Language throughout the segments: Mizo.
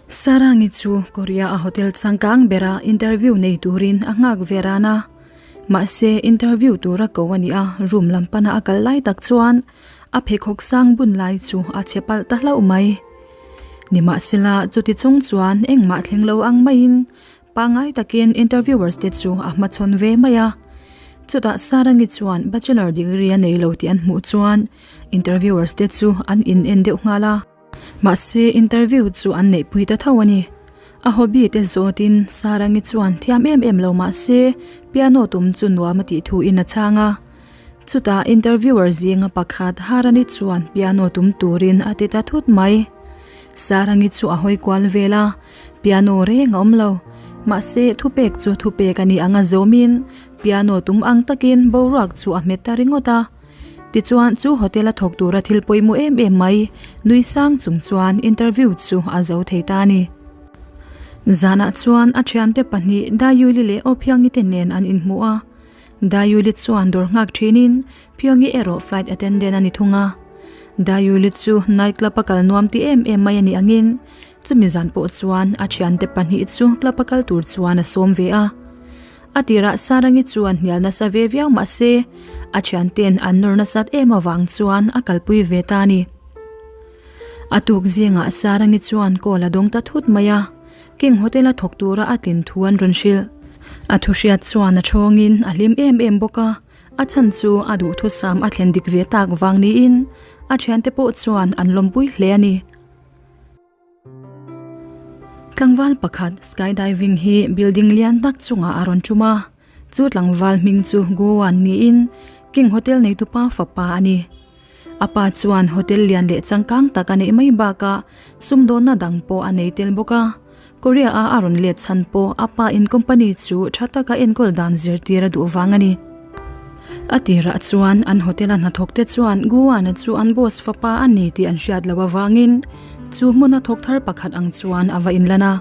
Sarangi chu Korea a hotel changkang bera interview nei turin a nghak ve ran a. Mahse interview tura ko a ni a, room lam pana a kal lai tak chuan a pheikhawk sang bun lai chu a chhe palh ta hlauh mai. Nimahsela chuti chung chuan engmah thleng lo ang maiin Pangngai takin interviewers te chu a hmachhawn ve mai a. Chutah Sarangi chuan bachelor degree a nei lo tih an hmuh chuan interviewers te chu an in en deuh nghal a. Mahse interview chu an neihpui ta tho a ni. A hobby te zawtin Sarangi chuan thiam em em lo mahse piano tum chu nuam a tih thu in a chhang a. Chutah interviewer zinga pakhat Harani chuan piano tum turin a ti ta thut mai. Sarangi chu a hawi kual vel a. Piano reng a awm lo. Mahse, thupek chu thupek a ni ang a zawmin piano tum ang takin boruak chu a hmet ta ringawt a. Tichuan, chu hotel a thawk tura thil pawimawh em em mai nui sang chung chuan interview chu a zo thei ta a ni. Zanah chuan a thiante pahnih Dayuli leh Ophiangi te nen an inhmu a. Dayuli chuan dawr nghak thinin Phiangi erawh flight attendant a ni thung a. Dayuli chu night club a kal nuam ti em em mai a nih angin Chumi zan pawh chuan a thiante pahnih chu club a kal tur chuan a sawm ve a. A tirah Sarangi chuan hnial nasa ve viau mah se, a thiante'n an nawr nasat em avang chuan a kalpui ve ta a ni. A tuk zingah Sarangi chuan call a dawng ta thut mai a, King Hotel a thawk tura a tlin thu an rawn hrilh. A thuhriat chuan a thawngin a hlim em em bawk a, a chhan chu a duhthusam a thlen dik ve tak vang niin a thiante pawh chuan an lawmpui hle a ni. Tlangval pakhat skydiving hi building lian tak chungah a rawn tum a, chu tlangval hming chu Gowan niin King Hotel neitupa fapa a ni. A pa chuan hotel lian leh changkang tak a neih mai bakah sumdawnna dang pawh a nei tel bawk a, Korea a a rawn let chhan pawh a pa in company chu tha taka enkawl dan zirtir a duh vang a ni. A tirah chuan an hotel a hnathawk te chuan Guana chu an boss fapa a ni tih an hriat loh avangin chu hmuna thawk thar pakhat ang chuan a va inlan a.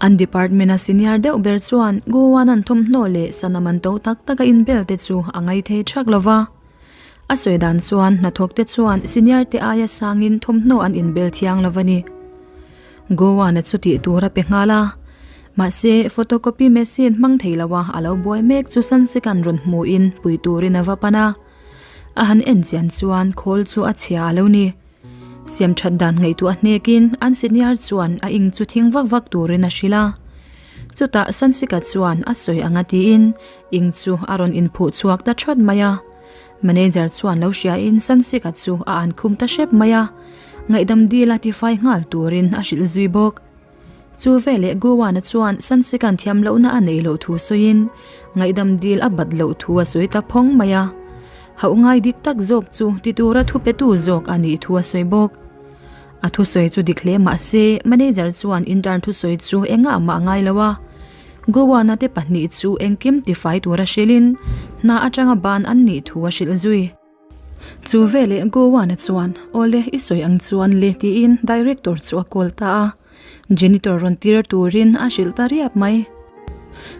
An department a senior deuh ber chuan Guana'n thawmhnaw leh sana man to tak taka inbel te chu a ngaithei thak lova. A sawi dan chuan hnathawk te chuan senior te aia sangin thawmhnaw an inbel thiang lo a ni. Goa-na chu tih tur a pe nghal a. Mahse, photocopy machine hmang thei lo a, a lo buai mek chu Sansikan rawn hmuhin pui turin a va pan a. A han en chian chuan khawl chu a chhia a lo ni. Siam that dan ngaihtuah hnekin an senior chuan a ing chu thing vak vak turin a hrilh a. Chutah Sansika chuan a sawi ang a tiin ing chu a rawn inphuh chhuak ta thawt mai a. Manager chuan lo hriain Sansika chu a an khum ta hrep mai a, ngaihdam dil a tifai nghal turin a hrilh zui bawk. Chu veleh Gowana chuan Sansika'n thiam lohna a neih loh thu sawiin ngaihdam dil a bat loh thu a sawi ta phawng mai a. Hauh ngai dik tak zawk chu ti tura thupetu zawk a nih thu a sawi bawk. A thusawi chu dik hle mah se, manager chuan intern thusawi chu engah mah a ngai lo a. Gowana te pahnih chu engkim tifai tura hrilhin hna atanga ban an nih thu a hrilh zui. Chu veleh Gowana chuan, Awle, i sawi ang chuan le tiin director chu a call ta a. Janitor rawn tir turin a hrilh ta riap mai.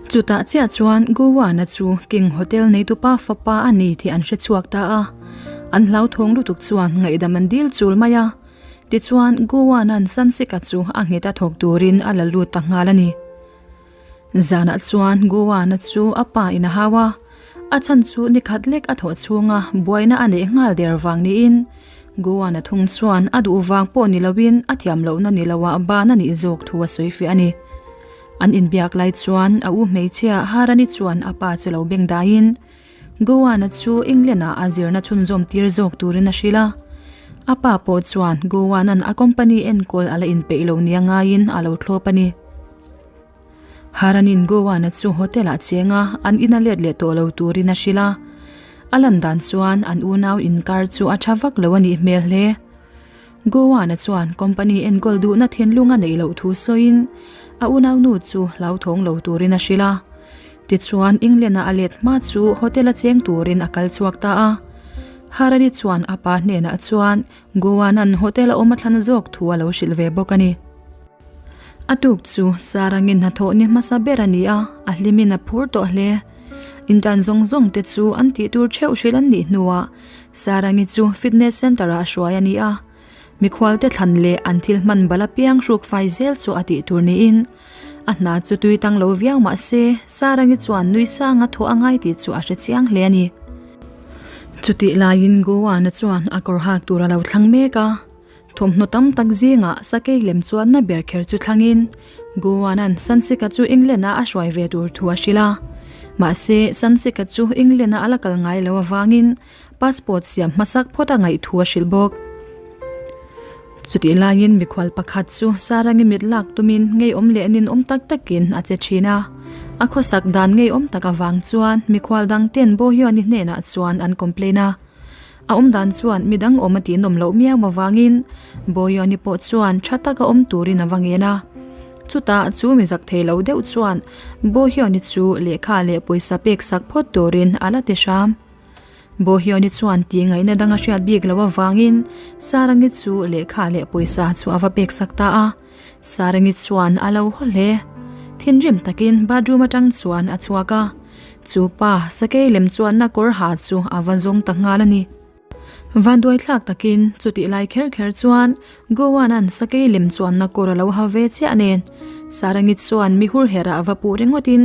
Chutah chiah chuan Gowana chu King Hotel neitupa fapa a ni tih an hre chhuak ta a. An hlauthawng lutuk chuan ngaihdam an dil chul mai a. Tichuan Gowana-n Sansika chu a nghet a thawk turin a la lut ta nghal a ni. Zanah chuan Gowana chu a pa in a hau a, a chhan chu ni khat lek a thawh chhunga buaina a neih nghal der vang niin Gowana thung chuan a duh vang pawh ni loin a thiam lohna ni loah ban a nih zawk thu a sawi fiah a ni. An inbiak lai chuan a u hmeichhia Harani chuan a pa chu lo beng daiin Gowana chu England-ah a zirna chhunzawm tir zawk turin a hrilh a. A pa pawh chuan Gowanan a company enkawl a la inpeih lo nia ngaiin a lo thlawp a ni. Haranin Gowana chu hotel-ah cheng a, an ina let leh tawh lo turin a hrilh a. A lan dan chuan an unau inkar chu a tha vak lo a nih hmel hle. Gowana chuan company enkawl duhna thinlung a neih loh thu sawiin a unaunu chu hlauthawng lo turin a hrilh a. Tichuan England-a a let hma chu hotel-a cheng turin a kal chhuak ta a. Harani chuan a pa hnenah chuan Gowanan hotel-a awm a thlan zawk thu a lo hrilh ve bawk a ni. A tuk chu Sarangin hnathawh ni hmasa ber a ni a, a hlimin a phur tawh hle. Intern zawng zawng te chu an tih tur theuh hrilh an nih hnuah Sarangi chu fitness center ah hruai a ni a. Mikhualte thlan leh an thil hman bal apiang hruk fai zel chu a tih tur niin a hna chu tui tang lo viau mah se Sarangi chuan nui sanga thawh a ngai tih chu a hre chiang hle a ni. Chutih laiin Goa-na chuan a kawr hak tur a lo thlang mek a. Thawmhnaw tam tak zingah sakei lem chuan na ber kher chu thlangin Goa-na'n Sansika chu England-a a hruai ve tur thu a hrilh a. Mahse, Sansika chu England-a a la kal ngai lo avangin passport siam hmasak phawt a ngaih thu a hrilh bawk. Chutih laiin mikhual pakhat chu Sarangi mit lak tumin ngeiawm leh ninawm tak takin a che thin a. A khawsak dan ngeiawm tak avang chuan mikhual dang ten Bohyuani hnenah chuan an complain a. A awm dan chuan midang awm a tih nawm loh miau avangin Bohyuani pawh chuan tha taka awm turin a va ngen a. Chutah chu mi zak thei lo deuh chuan Bohyuani chu lehkha leh pawisa pek sak phawt turin a la ti hram. Bohyoni chuan tih ngaihna dang a hriat bik loh avangin Sarangi chu lehkha leh pawisa chu a va pek sak ta a. Sarangi chuan a lo haw hle. Thinrim takin bathroom atang chuan a chhuak a. Chu pa sakei lem chuanna kawr ha chu a va zawng ta nghal a ni. Vanduai thlak takin chutih lai kher kher chuan Gowan-a'n sakei lem chuanna kawr a lo ha ve chiah nen Sarangi chuan mi hur herah va puh ringawtin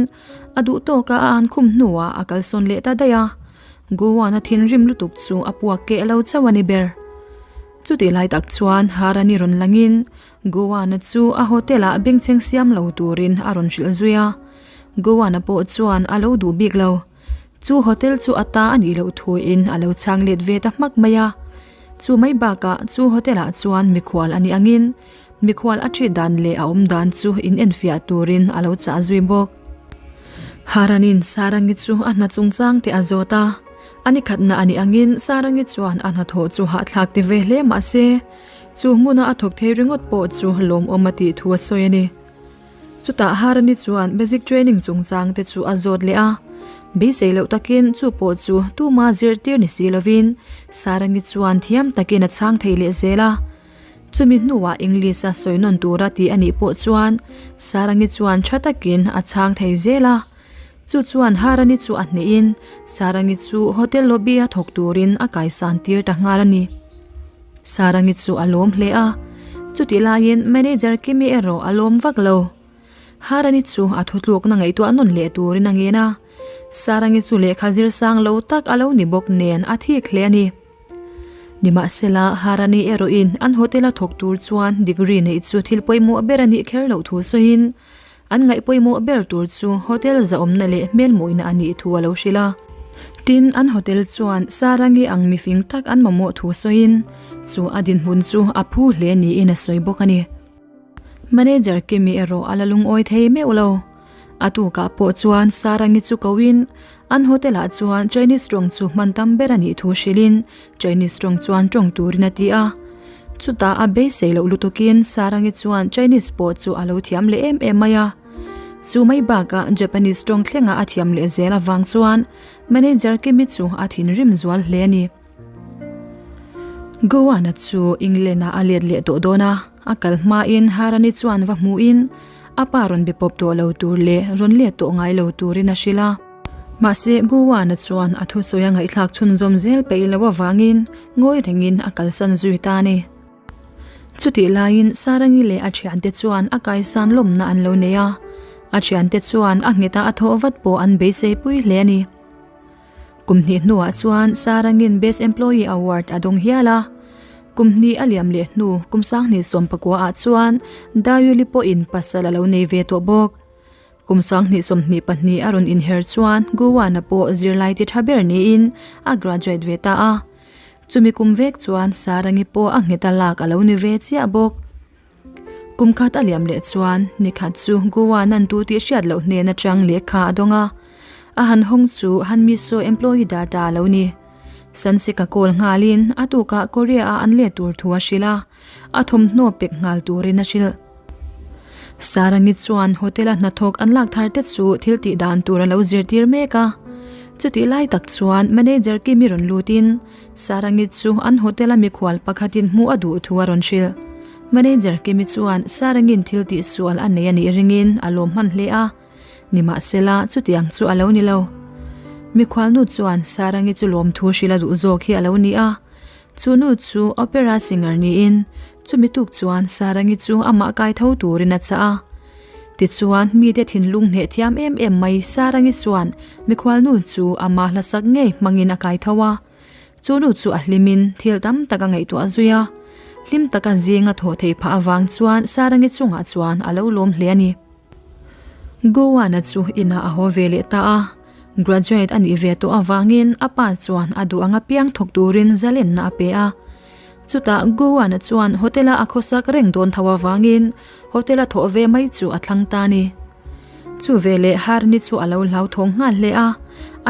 A duh tawka a an khum hnuah a kalsawn leh ta daih a, Gowan-a thinrim lutuk chu a puak keh lo chauh a ni ber. Chutih lai tak chuan Harani rawn langin Gowan-a chu a hotel-ah bengchheng siam lo turin a rawn hrilh zui a, Gowan-a pawh chuan a lo duh bik lo. Chu hotel chu a ta a nih loh thuin a lo chhang let ve ta hmak mai a. Chu mai bakah chu hotel-ah chuan mikhual a nih angin Mikhual a ṭhi dan leh a awm dan chu in enfiah turin a lo chah zui bawk. Haranin Sarangi chu a hna chungchang te a zawt a, a ni khatna a nih angin Sarangi chuan a hnathawh chu hahthlak ti ve hle mah se, chu hmuna a thawk thei ringawt pawh chu lawmawm a tih thu a sawi a ni. Chutah Harani chuan basic training chungchang te chu a zawt leh a, beisei loh takin chu pawh chu tuma zirtir ni si lovin Sarangi chuan thiam takin a chhang thei leh zel a. Chumi hnuah English a sawi nawn tura tih a nih pawh chuan Sarangi chuan tha takin a chhang thei zel a. Chu chuan Harani chu a hnehin Sarangi chu hotel lobby a thawk turin a kaisan tir ta nghal a ni. Sarangi chu a lawm hle a, chutih laiin manager Kimi erawh a lawm vak lo. Harani chu a thutlukna ngaihtuah nawn leh turin a ngen a, Sarangi chu lehkha zir sang lo tak a lo ni bawk nen a thik hle a ni. Nimahsela, Harani erawhin an hotel a thawk tur chuan degree neih chu thil pawimawh ber a nih kher loh thu sawiin, an ngaih pawimawh ber tur chu hotel zahawmna leh hmelmawina a nih thu a lo hrilh a. Tin, an hotel chuan Sarangi ang mifing tak an mamawh thu sawiin, chu a dinhmun chu a phu hle niin a sawi bawk a ni. Manager Kimi erawh a la lungawi thei meuh lo. A tukah pawh chuan Sarangi chu koin an hotel ah chuan Chinese tawng chu hman tam ber a nih thu hrilhin Chinese tawng chuan tawng turin a ti a. Chutah a beisei loh lutukin Sarangi chuan Chinese pawh chu a lo thiam leh em em mai a. Chu mai bakah Japanese tawng thlengah a thiam leh zel avang chuan Manager Kimi chu a thinrim zual hle a ni. Goa-na chu England-ah a let leh tawh dawn a, a kal hmain Harani chuan va hmuhin a pa rawn be pawp tawh lo tur leh rawn let tawh ngai lo turin a hrilh a. Mahse, Goa-na chuan a thusawi a ngaihthlak chhunzawm zel peih loh avangin ngawi rengin a kalsan zui ta a ni. Chutih laiin Sarangi leh a thiante chuan a kaisan lawmna an lo nei a, a thiante chuan a nghet a a thawh vat pawh an beisei pui hle a ni. Kum hnih hnuah chuan Sarangin Best Employee Award a dawng hial a. Kum hnih a liam leh hnu kum sanghnih sawmpakua ah chuan Dayuli pawhin pasal a lo nei ve tawh bawk. Kum sanghnih 22 a rawn inher chuan Goa-na pawh zirlai ti tha ber niin a graduate ve ta a. Chumi kum vek chuan Sarangi pawh a nghet a lak a lo ni ve chiah bawk. Kum khat a liam leh chuan nikhat chu Goa nan tu tih hriat loh hnen atang lehkha a dawng a, a han hawng chu Hanmiso employee data a lo ni. Sansika call nghalin a tukah Korea ah an let tur thu a hrilh a, a thawmhnaw pek nghal turin a hrilh. Sarangi chuan hotel a hnathawk an lak thar te chu thil tih dan tur a lo zirtir mek a. Chutih lai tak chuan manager Kimi rawn lutin Sarangi chu an hotel a mikhual pakhatin hmuh a duh thu a rawn hrilh. Manager Kimi chuan Sarangi'n thil tih sual a nei a nih ringin a lawm hman hle a, nimahsela chutiang chu a lo ni lo. Mikhual nu chuan Sarangi chu lawmthu hrilh a duh zawk hi a lo ni a. Chu nu chu opera singer niin chumi tuk chuan Sarangi chu amah kai tho turin a chah a. Tichuan mite thinlung hneh thiam em em mai Sarangi chuan mikhual nu chu amah hlasak ngei hmangin a kai tho a. Chu nu chu a hlimin thil tam tak a ngaihtuah zui a. Hlim taka zing a thawh theih phah avang chuan Sarangi chungah chuan a lo lawm hle a ni. Gowana chu inah a haw ve leh ta a. Graduate a nih ve tawh avangin a pa chuan a duh anga piang thawk turin zalenna a pe a. Chutah Gowana chuan hotel-a a khawsak reng dawn tho avangin hotel-a thawh ve mai chu a thlang ta a ni. Chu veleh Harni chu a lo hlauthawng nghal hle a,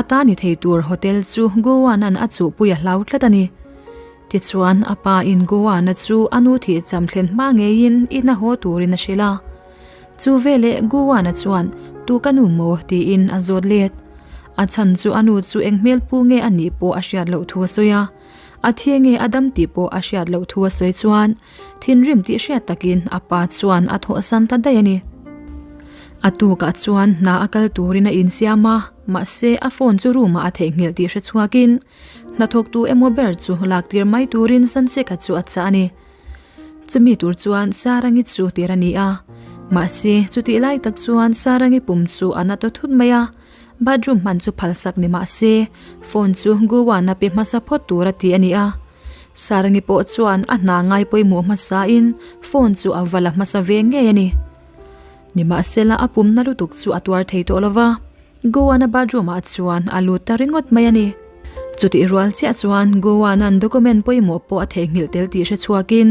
a ta ni thei tur hotel chu Gowanan a chuhpui a hlau tlat a ni. Tichuan a pa in Gowana chu a nu thih cham thlen hma ngeiin in a haw turin a hrilh a. Chu veleh Gowana chuan Tu ka nu maw? tiin a zawt let. A chhan chu a nu chu eng hmel pu nge a nih pawh a hriat loh thu a sawi a. A thi nge a dam tih pawh a hriat loh thu a sawi chuan thinrim tih hriat takin a pa chuan a thawhsan ta daih a ni. A tukah chuan hna a kal turin a insiam a, mahse a phone chu room ah a theihnghilh tih hre chhuakin hnathawktu emaw ber chu lak tir mai turin Sanseka chu a chah a ni. Chumi tur chuan Sarangi chu tir a ni a, mahse chutih lai tak chuan Sarangi pum chu a na ta thut mai a. Bathroom hman chu phalsak ni mah se, phone chu Guwan-a pe hmasa phawt tur a ti a ni a. Sarangi pawh chuan a hna ngai pawimawh hmasain phone chu a va la hmasa ve ngei a ni. Nimahsela a pumna lutuk chu a tuar thei tawh lo va, Guwan-a bathroom-ah chuan a lut ta ringawt mai a ni. Chutih rual chiah chuan Guwan-a'n document pawimawh pawh a theihnghilh tel tih hre chhuakin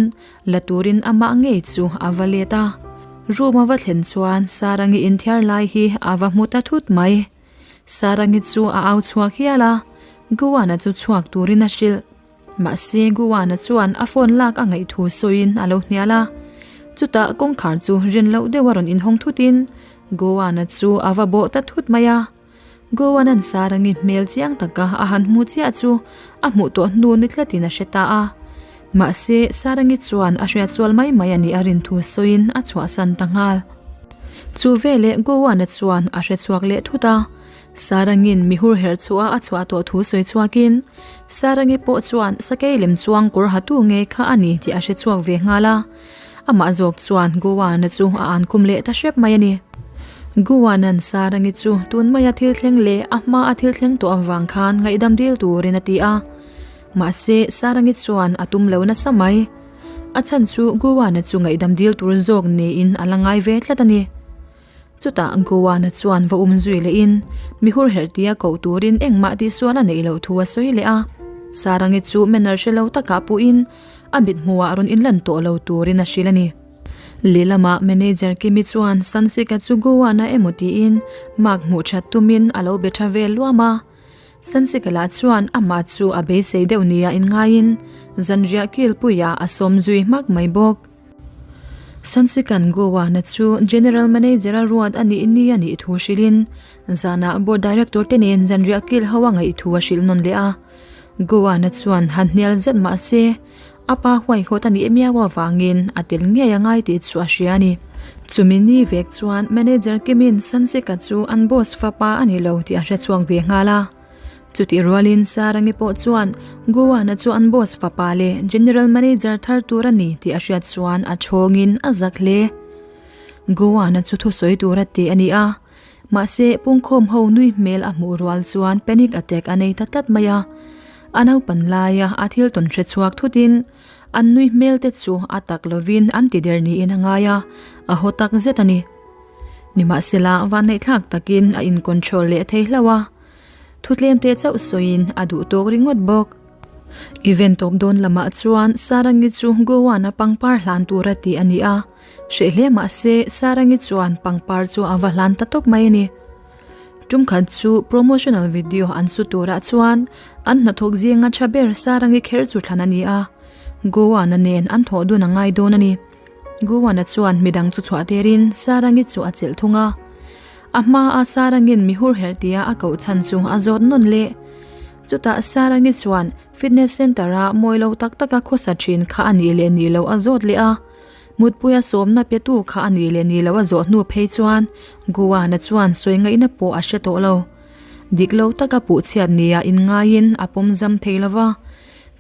La turin amah ngei chu a va let a. Room a va thlen chuan Sarangi inthiar lai hi a va hmu ta thut mai. Sarangi chu a au chhuak hial a, Guwana chu chhuak turin a hrilh. Mahse Guwana chuan a phone lak a ngaih thu sawiin a lo hnial a. Chutah kawngkhar chu rin loh deuh a rawn inhawng thutin Guwana chu a va bawh ta thut mai a. Gowanan Sarangi hmel chiang taka a han hmu chiah chu a hmuh tawh hnu ni tlatin a hre ta a. Mahse, Sarangi chuan a hriatsual mai mai a nih a rin thu sawiin a chhuahsan ta nghal. Chu veleh Gowana chuan a hre chhuak leh thut a. Sarangin mi hur herh chhuah a chhuah tawh thu sawi chhuakin Sarangi pawh chuan sakei lem chuang kawr hatu ngei kha a ni tih a hre chhuak ve nghal a. Amah zawk chuan Gowana chu a an kum leh ta hrep mai a ni. Gowanan Sarangi chu tun maia thil thleng leh a hma a thil thleng tawh avang khan ngaihdam dil turin a ti a. Mahse, Sarangi chuan a tum lo nasa mai. A chhan chu Gowana chu ngaihdam dil tur zawk niin a la ngai ve tlat a ni. Chutah Gowana chuan va um zui lehin mihur herh tia koh turin engmah tihsual a neih loh thu a sawi leh a. Sarangi chu manner hre lo takah puhin a mithmuhah rawn inlan tawh lo turin a hrilh a ni. Lehlamah manager Kimi chuan Sansika chu Gowana emaw tiin mark hmuh that tumin a lo be tha vel luam a. Sansika lah chuan amah chu a beisei deuh nia inngaiin zanriah kilpuiah a sawm zui hmak mai bawk. Sansikan Goa-na chu General Manager-a ruat a nih ni a nih thu hrilhin zanah Board Director te nen zanriah kil ho a ngaih thu a hrilh nawn leh a. Goa-na chuan han hnial zet mah se, a pa huaihawt a nih miau avangin a tel ngei a ngai tih chu a hria a ni. Chumi ni vek chuan Manager Kimin Sansika chu an boss fapa a ni lo tih a hrechhuak ve nghal a. Chutih rualin Sarangi pawh chuan Goa-na chu an boss fapa leh General Manager thar tur a ni tih a hriat chuan a chhawngin a zak hle. Goa-na chu thusawi tur a ti a ni a, mahse pungkhawm ho nui hmel a hmuh rual chuan panic attack a nei ta tlat mai a. A naupan laia a thil tawn hre chhuak thutin an nui hmel te chu a tak lovin an ti der niin a ngai a, a haw tak zet a ni. Nimahsela vanneihthlak takin a in-control leh thei hlauh a. Thutlem te chauh sawiin a duh tawk ringawt bawk. Event tawp dawn lamah chuan Sarangi chu Goa-na pangpar hlan tura tih a ni a, hreh hle mah se Sarangi chuan pangpar chu a va hlan ta tawp mai a ni. Tum khat chu promotional video an su turah chuan an hnathawk zinga tha ber Sarangi kher chu thlan a ni a, Goa-na nen an thawh dun a ngai dawn a ni. Goa-na chuan midang chu chhuah tirin Sarangi chu a chelh thung a. A hmaa Sarangin mi hur herh tia a koh chhan chu a zawt nawn leh. Chutah Sarangi chuan fitness centre-a mawi lo tak taka khawsa thin kha a nih leh nih loh a zawt leh a. Mutpuia sawmna petu kha a nih leh nih loh a zawh hnu phei chuan Guana chuan sawi ngaihna pawh a hre tawh lo. Dik lo taka puhchhiat nia inngaiin a pawm zam thei lo va.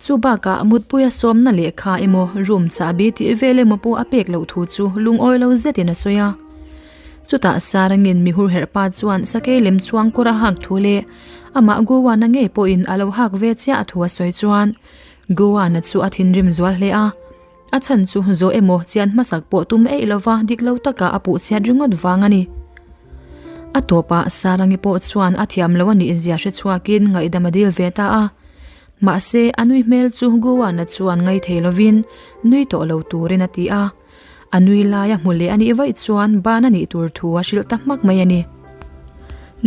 Chu bakah mutpuia sawmna lehkha emaw room chahbi tih vel emaw pawh a pek loh thu chu lungawi lo zetin a sawi a. Chutah Sarangin mi hurherh pa chuan sakei lem chuang kawr a hak thu leh amah Gowana ngei pawhin a lo hak ve chiah a thu a sawi chuan Gowana chu a thinrim zual hle a. A chhan chu zawh emaw chian hmasak pawh tum eih lova dik lo taka a puh chhiat ringawt vang a ni. A tawpah Sarangi pawh chuan a thiam lo a nih zia hre chhuakin ngaihdam a dil ve ta a. Mahse, a nui hmel chu Gowana chuan ngaithei lovin nui tawh lo turin a ti a. A nui laia hmu leh a nih vaih chuan ban a nih tur thu a hrilh ta hmak mai a ni.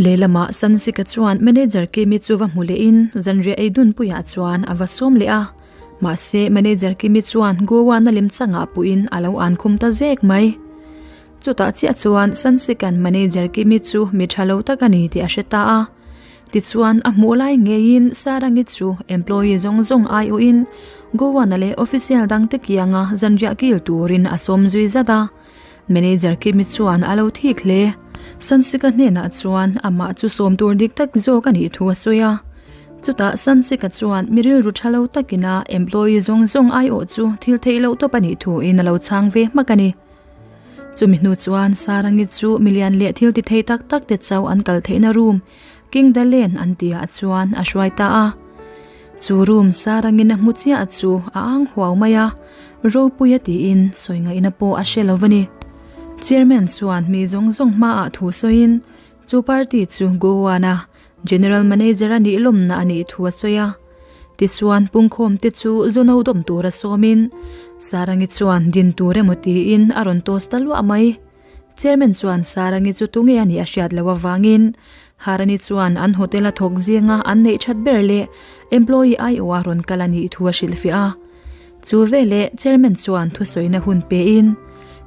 Lehlamah Sansika chuan manager Kimi chu va hmu lehin zanriah ei dunpuiah chuan a va sawm leh a. Mahse, manager Kimi chuan Goa-na lemchangah puhin a lo an khum ta zek mai. Chutah chiah chuan Sansika'n manager Kimi chu mi tha lo tak a ni tih a hre ta a. Tichuan, a hmuh lai ngeiin Sarangi chu employee zawng zawng aiawhin Goa-na leh official dangte kianga zanriah kil turin a sawm zui zat a. Manager Kimi chuan a lo thik hle. Sansika hnenah chuan amah chu sawm tur dik tak zawk a nih thu a sawi a. Chutah Sansika chuan mi rilru tha lo takin a employee zawng zawng aiawh chu thil theih loh tawp a nih thuin a lo chhang ve hmak a ni. Chumi hnu chuan Sarangi chu milian leh thil ti thei tak tak te chauh an kal theihna room King Dalen an tihah chuan a hruai ta a. Chu room Sarangin a hmu chiah chu a ang huau mai a, Ropuia tiin sawi ngaihna pawh a hre lo a ni. Chairman chuan mi zawng zawng hmaah thu sawiin chu party chu Goa-na General Manager a nih lawmna a nih thu a sawi a. Tichuan pungkhawmte chu zu no dawm tura sawmin Sarangi chuan din tur emaw tiin a rawn toast ta luah mai. Chairman chuan Sarangi chu tunge a nih a hriat loh avangin Harani chuan an hotel a thawk zinga an neih that ber leh employee aiawha rawn kal a nih thu a hrilhfiah a. Chu veleh Chairman chuan thusawina hun pein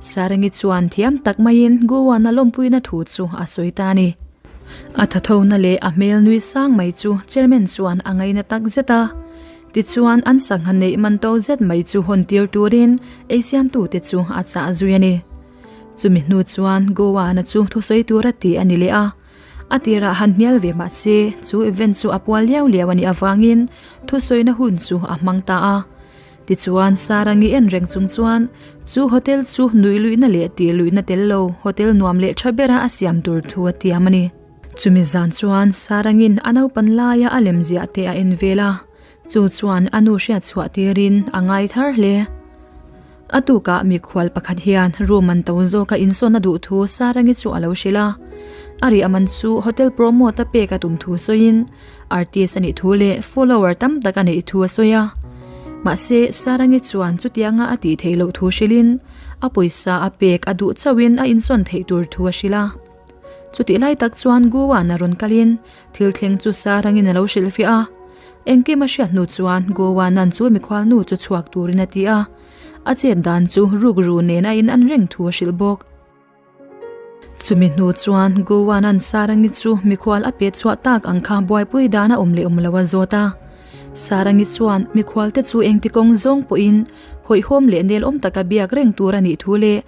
Sarangi chuan thiam tak maiin Goa-na lawmpuina thu chu a sawi ta a ni. A thathona leh a hmel nui sang mai chu Chairman chuan a ngaina tak zet a. Tichuan an sangha neih man to zet mai chu hawn tir turin eisiamtute chu a chah zui a ni. Chumi hnu chuan Goa-na chu thusawi tura tih a ni leh a, a tirah han hnial ve mah se chu event chu a pual liau liau a nih avangin thusawina hun chu a hmang ta a. Tichuan Sarangi en reng chung chuan chu hotel chu nuih luihna leh tih luihna tel lo hotel nuam leh tha bera a siam tur thu a tiam a ni. Chumi zan chuan Sarangin a naupan laia a lem ziah te a en vel a, chu chuan a nu hriat chhuah tirin a ngai thar hle. A tukah mikhual pakhat hian room an to zawk a insawn a duh thu Sarangi chu a lo hrilh a. A riah man chu hotel promote a pek a tum thu sawiin artist a nih thu leh follower tam tak a neih thu a sawi a. Mahse Sarangi chuan chutianga a tih theih loh thu hrilhin a pawisa a pek a duh chauhin a insawn theih tur thu a hrilh a. Chutih lai tak chuan Goa-na rawn kalin thil thleng chu Sarangin a lo hrilhfiah a. Engkim a hriat hnu chuan Goa-nan chu mikhualnu chu chhuak turin a ti a. A chet dan chu rukru nen a in an reng thu a hrilh bawk. Chumi hnu chuan Goa-nan Sarangi chu mikhual a pet chhuah tak ang kha buaipui dan a awm leh awm lo a zawt a. Sarangi chuan mikhualte chu engti kawng zawng pawhin hawihhawm leh nelawm taka biak reng tur a nih thu leh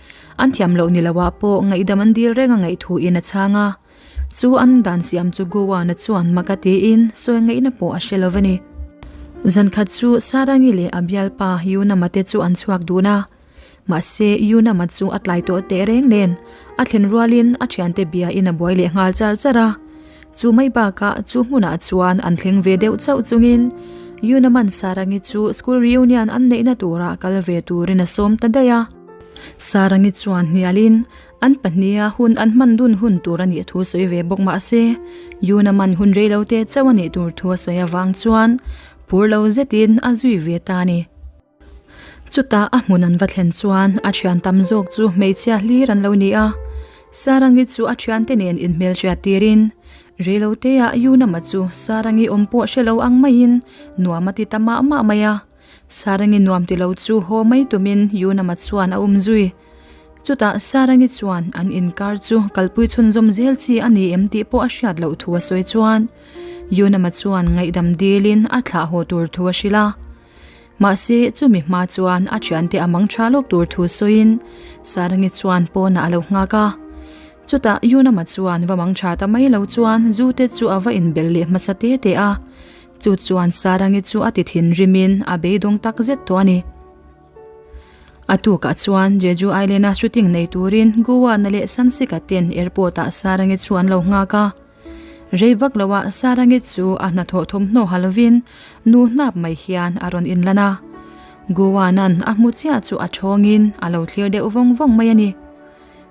An thiam loh ni loah pawh ngaihdam an dil reng a ngaih thu in a chhang a, chu an dan siam chu Goa-na chuan mak a tiin sawi ngaihna pawh a hre lo a ni. Zankhat chu Sarangi leh a bialpa Yunama te chu an chhuak dun a, mahse Yunama chu a tlai tawh teh reng nen a thlen rualin a thiante bia in a buai leh nghal char char a, chu mai bakah chu hmunah chuan an thleng ve deuh chauh chungin Yunaman Sarangi chu school reunion an neihna turah kal ve turin a sawm ta daih a. Sarangi chuan hnialin an pahniha hun an hman dun hun tur a nih thu sawi ve bawk mah se, Yuna man hun rei lo te chauh a nih tur thu a sawi avang chuan phur lo zetin a zui ve ta a ni. Chutah a hmun an va thlen chuan a thian tam zawk chu hmeichhia hlir an lo ni a, Sarangi chu a thiante nen inhmelhriat tirin rei lo teah Yunama chu Sarangi awm pawh hre lo ang maiin nuam a ti ta mah mah mai a. Sarangi nuam ti lo chu haw mai tumin Yunama chuan a um zui. Chutah Sarangi chuan an inkar chu kalpui chhunzawm zel chi a ni em tih pawh a hriat loh thu a sawi chuan Yunama chuan ngaihdam dilin a thlah haw tur thu a hrilh a. Mahse chumi hma chuan a thiante a mang tha lawk tur thu sawiin Sarangi chuan pawnah a lo nghak a. Chutah Yunama chuan va mang tha ta mai lo chuan zu te chu a va inbel leh hmasa te te a. Chu chuan Sarangi chu a ti thinrimin a beidawng tak zet tawh a ni. A tukah chuan Jeju Island-a shooting nei turin Goa-na leh Sansika ten airport-ah Sarangi chu an lo nghak a. Rei vak loah Sarangi chu a hnathawh thawmhnaw ha lovin nu hnap mai hian a rawn inlan a. Goa-na'n a hmu chiah chu a thawngin a lo thlir deuh vawng vawng mai a ni.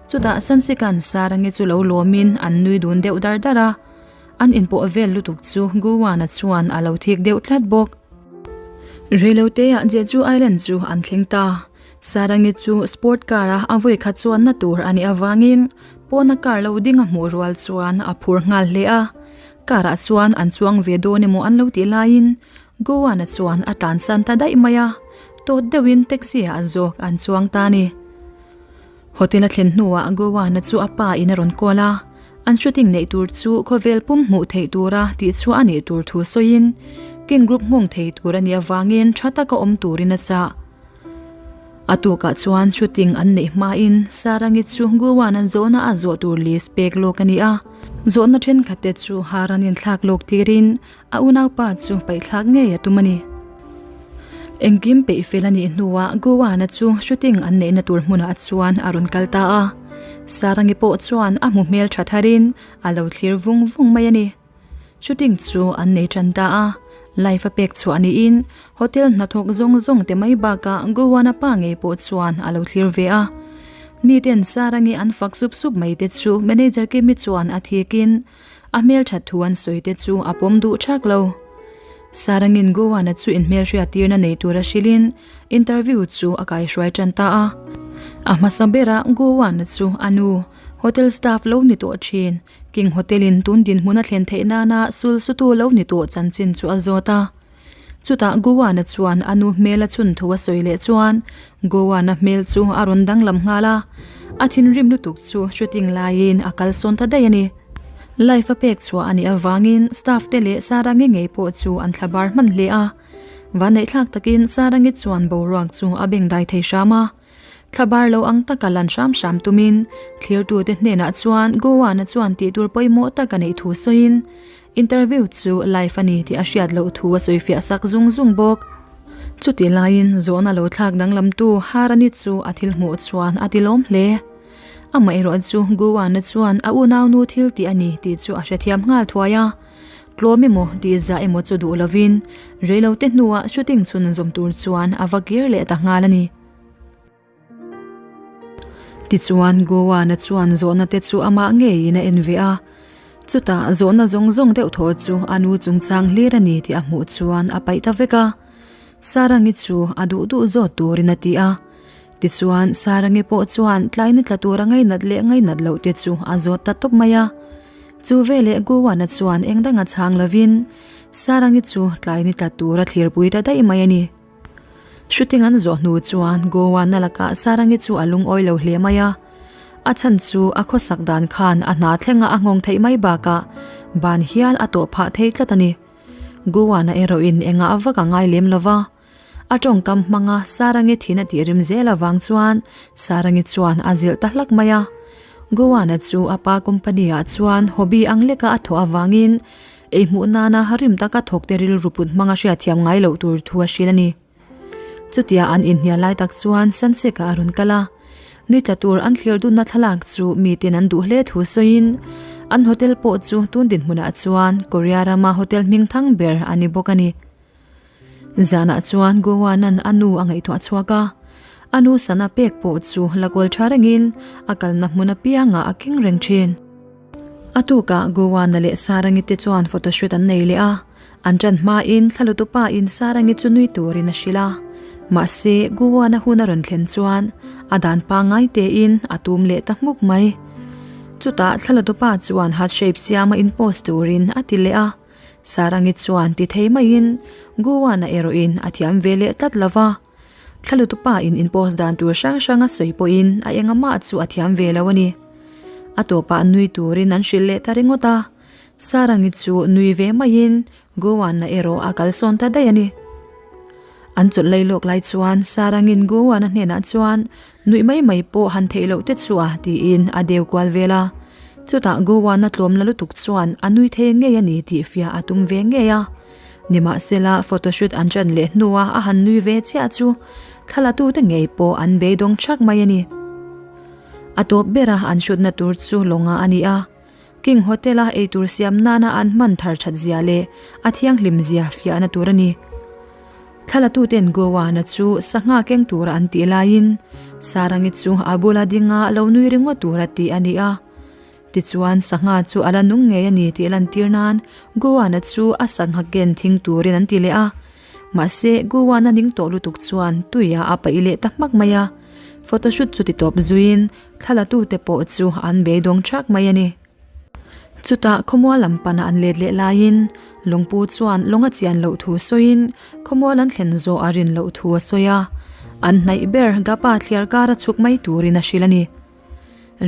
Chutah Sansika'n Sarangi chu lo lawmin an nui dun deuh dar dar a. An inpawh vel lutuk chu Goa-na chuan a lo thik deuh tlat bawk. Reiloteah Jeju Island chu an thleng ta. Sarangi chu sport car a a vawi khat chuanna tur a nih avangin pawna car lo ding a hmuh rual chuan a phur nghal hle a. Car ah chuan an chuang ve dawn emaw an lo tih laiin Goa-na chuan a tlansan ta daih mai a, tawt deuhin taxi ah zawk an chuang ta a ni. Hotel a thlen hnuah Goa-na chu a pa in a rawn call a, an shooting neih tur chu khawvel pum hmuh theih tura tihchhuah a nih tur thu sawiin King Group nghawng thei tur a nih avangin tha taka awm turin a chah. A tukah chuan shooting an neih hmain Sarangi chu Goa-na zawhna a zawh tur list pek lawk a ni a, zawhna thenkhat te chu Haran inthlak lawk tirin A unaupa chu paihthlak ngei a tum a ni. Engkim peih fel a nih hnuah Goa-na chu shooting an neihna tur hmunah chuan a rawn kal ta a. Sarangi pawh chuan a hmu hmel tha tharin a lo thlir vung vung mai a ni. Shooting chu an nei tan ta a, live a pek chhuah niin hotel hnathawk zawng zawng te mai bakah Goa-na pa ngei pawh chuan a lo thlir ve a. Miten Sarangi an fak sup sup mai te chu manager Kimi chuan a thikin A hmelthat thu an sawi te chu a pawm duh thak lo. Sarangin Goa-na chu inhmelhriattirna nei tura hrilhin interview chu a kaihruai tan ta a. A hmasa bera Goa-na chu a nu, hotel staff lo ni tawh thin, King Hotel-in tun dinhmun a thlen theih nana sul sutu lo ni tawh chanchin chu a zawt a. Chutah Goa-na chuan a nu hmel a chhun thu a sawi leh chuan Goa-na hmel chu a rawn danglam nghal a, a thinrim lutuk chu shooting laiin a kalsawn ta daih a ni. Live a pek chhuah a nih avangin staff te leh Sarangi ngei pawh chu an thlabar hman hle a, vanneihthlak takin Sarangi chuan boruak chu a bengdai thei hram a. Thlabar lo ang taka lan hram hram tumin thlirtute hnenah chuan Goa-na chuan tihtur pawimawh tak a neih thu sawiin Interview chu live a ni tih a hriat loh thu a sawifiah sak zung zung bawk. Chutih laiin zawhna lo thlak danglamtu Harani chu a thil hmuh chuan a ti lawm hle. Amaherawh chu Guwana chuan a unaunu thil tih a ni tih chu a hrethiam nghal thuai a. Tlawm emaw tih zah emaw chu duh lovin reilote hnuah shooting chhun zawm tur chuan a va kir leh ta nghal a ni. Tichuan Goa-na chuan zawhna te chu amah ngeiin a en ve a, chutah zawhna zawng zawng deuh thaw chu a nu chungchang hlir a ni tih a hmuh chuan a paih ta vek a. Sarangi chu a duh duh zawt turin a ti a. Tichuan Sarangi pawh chuan tlaina tla tura ngainat leh ngainat loh te chu a zawt ta tawp mai a. Chu veleh Goa-na chuan eng danga chhang lovin Sarangi chu tlaini tla tura thlirpui ta daih mai a ni. Shooting an zawh hnu chuan Goa na lakah Sarangi chu a lungawi lo hle mai a. A chhan chu a khawsak dan khan a hna thlenga a nghawng theih mai bakah ban hial a tawh phah thei tlat a ni. Goa na erawhin engah vak a ngai lem lo va. A tawngkam hmanga Sarangi thin a tih rim zel avang chuan Sarangi chuan a zilh ta hlak mai a. Goa na chu a pa company ah chuan hobby ang leka a thawh avangin Ei hmuh nana rim taka thawkte rilru put hmanga hriatthiam ngai loh tur thu a hrilh a ni. Chutia an inhnial lai tak chuan Sansek-a a rawn kal a, ni tla tur an thlir dunna thlalak chu miten an duh hle thu sawiin an hotel pawh chu tun dinhmunah chuan Korea rama hotel hming thang ber a ni bawk a ni. Zanah chuan Gowan-a'n a nu a ngaihtuah chhuak a, a nu sana pek pawh chu la kawl tha rengin a kalna hmun apiangah a keng reng thin. A tukah Gowana leh Sarangi te chuan photoshoot an nei leh a, an ṭan hmain thlalutupa in Sarangi chu nui turin a hrilh a. Mahse, Gowana hun a rawn thlen chuan a dan pangngai tein a tum leh ta hmuk mai. Chutah thlalutupa chuan heart shape siama in post turin a ti leh a. Sarangi chuan ti thei maiin Gowana erawhin a thiam ve leh tlat lo va. Thlalutupa in in post dan tur hrang hrang a sawi pawhin a engamah chu a thiam ve lo a ni. A tawpah nui turin an hrilh leh ta ringawt a, Sarangi chu nui ve maiin Gowana erawh a kalsawn ta daih a ni. An chawlh lei lawk lai chuan Sarangin Gowana hnenah chuan nuih mai mai pawh han theih loh te chu a tiin a deu kual vel a. Chutah Gowana tlawmna lutuk chuan a nui thei ngei a ni tih fiah a tum ve ngei a. Nimahsela, photoshoot an ṭan leh hnua a han nui ve chiah chu thlalatute ngei pawh an beidawng ṭhak mai a ni. A tawp bera an shoot-na tur chu lawnga a ni a. King Hotel-a eitur siam nana an hman thar that zia leh a thianghlim zia fiahna tur a ni. Thlalatuten Goa-na chu sangha keng tura an tih laiin Sarangi chu a bula dinga lo nui ringawt tura tih a ni a. Tichuan sangha chu a la nung ngei a ni tih lantir nan Goa-na chu a sangha ken thing turin an ti leh a. Mahse Goa-na ning tawh lutuk chuan tuiah a paih leh ta hmak mai a. Photoshoot chu ti tawp zuiin Thlalatute pawh chu an beidawng thak mai a ni. Chutah khawmual lam pana an let leh laiin Lungpu chuan lawng a chian loh thu sawiin khawmual an thlen zawh a rin loh thu a sawi a, an hnaih ber Gapa thliar kar a chhuk mai turin a hrilh a ni.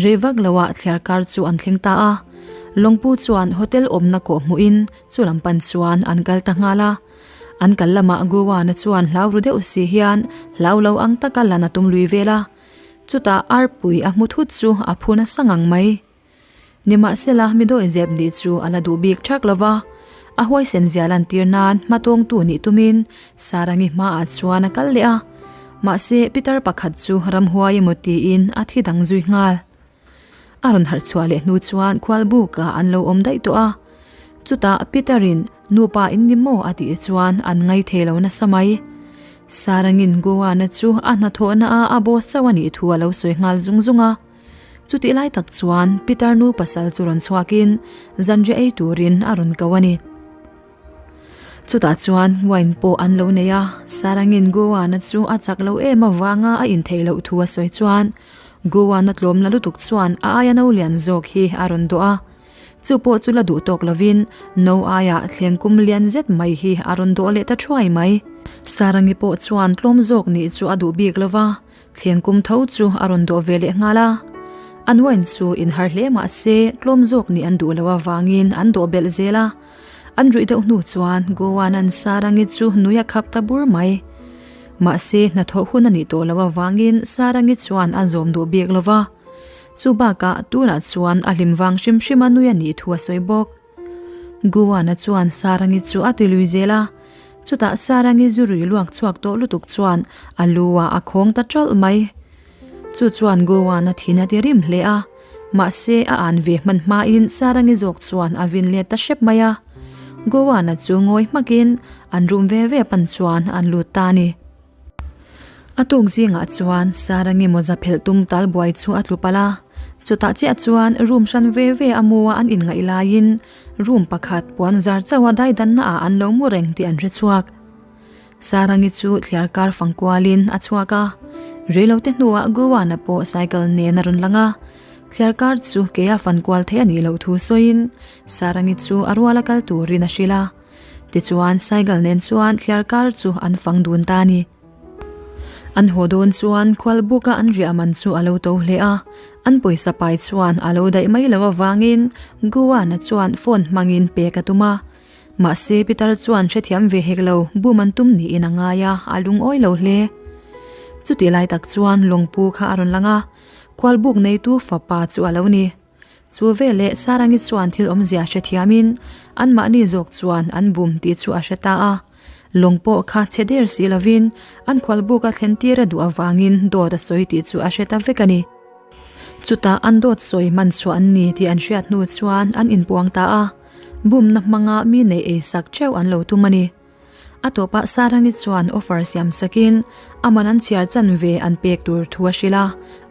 Rei vak loah thliar kar chu an thleng ta a, Lungpu chuan hotel awmna kawh hmuhin chu lam pan chuan an kal ta nghal a. An kal lamah Goa-na chuan hlau ru deuh si hian hlau lo ang taka lan a tum lui vel a. Chutah arpui a hmu thut chu a phu nasa ngang mai. Nimahsela mi dawi zep nih chu a la duh bik thak lo va, a huaisen zia lantir nan hmatawngtu nih tumin Sarangi hmaah chuan a kal leh a. Mahse pitar pakhat chu ramhuai emaw tiin a thi dang zui nghal. A rawn harh chhuah leh hnu chuan khualbukah an lo awm daih tawh a. Chutah Peter-in nupa in ni maw a tih chuan an ngaithei lo nasa mai. Sarangin Goa-na chu a hnathawhna a a boss chauh a nih thu a lo sawi nghal zung zung a. Chutih lai tak chuan Peter nu pasal chu rawn chhuakin zanriah ei turin a rawn ko a ni. Chutah chuan wine pawh an lo nei a, Sarangin Goa-na chu a chak lo em avanga a intheih loh thu a sawi chuan Goa-na tlawm la lutuk chuan a aia no lian zawk hi a rawn dawh a. Chu pawh chu la duh tawk lovin no aia thleng kum lian zet mai hi a rawn dawh leh ta thuai mai. Sarangi pawh chuan tlawm zawk nih chu a duh bik lova, Thleng kum tho chu a rawn dawh ve leh nghal a. An wine chu inhar hle mah se tlawm zawk nih an duh loh avangin an dawh belh zel a. An ruih deuh hnu chuan Goan an Sarangi chu nui a khap ta bur mai. Mahse hnathawh hun a nih tawh loh avangin Sarangi chuan a zawm duh bik lo va. Chu bakah tunah chuan a hlim vang hrim hrim a nui a nih thu a sawi bawk. Goan-a chuan Sarangi chu a ti lui zel a. Chutah Sarangi zu rui luak chhuak tawh lutuk chuan a lu ah a khawng ta ṭalh mai. Chu chuan Goan-a thin a ti rim hle a. Mahse a an ve hman hmain Sarangi zawk chuan a vin let ta hrep mai a. Goan-a chu ngawi hmakin an rum ve ve pan chuan an lut ta a ni. A tuk zingah chuan Sarangi mawza phelh tum tal buai chu a tlu palh a, chutah chiah chuan room hran ve ve a mu a an inngaih laiin room pakhat puan zar chauh a daidanna ah an lo mu reng tih an hre chhuak. Sarangi chu thliar kar fang kualin a chhuak a, reilote hnuah Goa-na pawh cycle nen a rawn lang a, thliar kar chu keia fan kual theih a nih loh thu sawiin Sarangi chu a ruala kal turin a hrilh a. Tichuan cycle nen chuan thliar kar chu an fang dun ta a ni. An haw dawn chuan khualbuka an riah man chu a lo to hle a, an pawisa pai chuan a lo daih mai loh avangin Goa-na chuan phone hmangin pek a tum a. Mahse Peter chuan hrethiam ve hek lo, bum an tum niin a ngai a, a lungawi lo hle. Chutih lai tak chuan lawngpu kha a rawn lang a, khualbuk neitu fapa chu a lo ni. Chu veleh Sarangi chuan thil awmzia hre thiamin anmahni zawk chuan an bum tih chu a hre ta a. Lawng pawh kha chhe der si lovin an khualbuk a thlen tir a duh avangin dawt a sawi tih chu a hre ta vek a ni. Chutah an dawt sawi hman chhuah an ni tih an hriat hnu chuan an inpuang ta a, bumna hmanga mi neih eisak theuh an lo tum a ni. A tawpah Sarangi chuan offer siam sakin a man an chhiar chan ve an pek tur thu a hrilh a,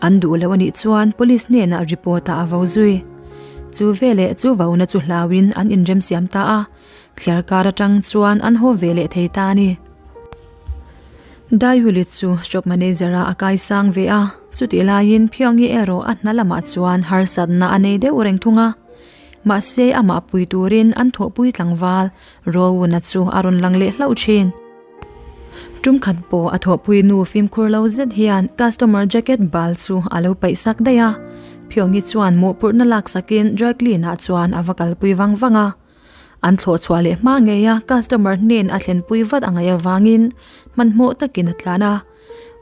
an duh loh a nih chuan police hnenah report ah a vo zui. Chu veleh chu vona chu hlauin an inrem siam ta a, thliar kar atang chuan an haw ve leh thei ta a ni. Daiuli chu shop manager ah a kai sang ve a, chutih laiin Phiangi erawh a hna lamah chuan harsatna a nei deuh reng thung a. Mahse amah pui turin an thawhpui tlangval Rowuna chu a rawn lang leh hlauh thin. Tum khat pawh a thawhpui nu fimkhur lo zet hian customer jacket bal chu a lo paih sak daih a. Phiawngi chuan mawhphurhna lak sakin dry clean ah chuan a va kalpui vang vang a. An thlawh chhuah leh hma ngei a customer hnen a thlenpui vat a ngaih avangin hmanhmawh takin a tlan a.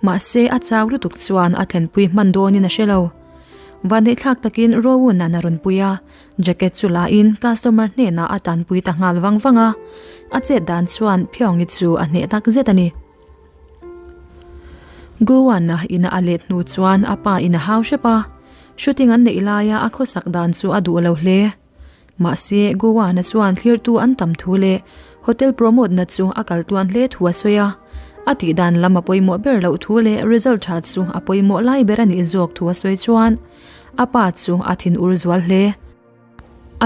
Mahse a chau lutuk chuan a thlenpui hman dawnin a hre lo. Vanneihthlak takin Rowuna'n a rawn pui a, Jacket chu la in customer hnenah a tanpui ta nghal vang vang a. A chet dan chuan Phiawngi chu a hneh tak zet a ni. Goan-a ina a let hnu chuan a pa in a hau hrep a, shooting an neih laia a khawsak dan chu a duh lo hle. Mahse, Goan-a chuan thlirtu an tam thu leh hotel promote na chu a kal tuan hle thu a sawi a, a tih dan lam a pawimawh ber loh thu leh result tha chu a pawimawh lai ber a nih zawk thu a sawi chuan a pa chu a thinur zual hle.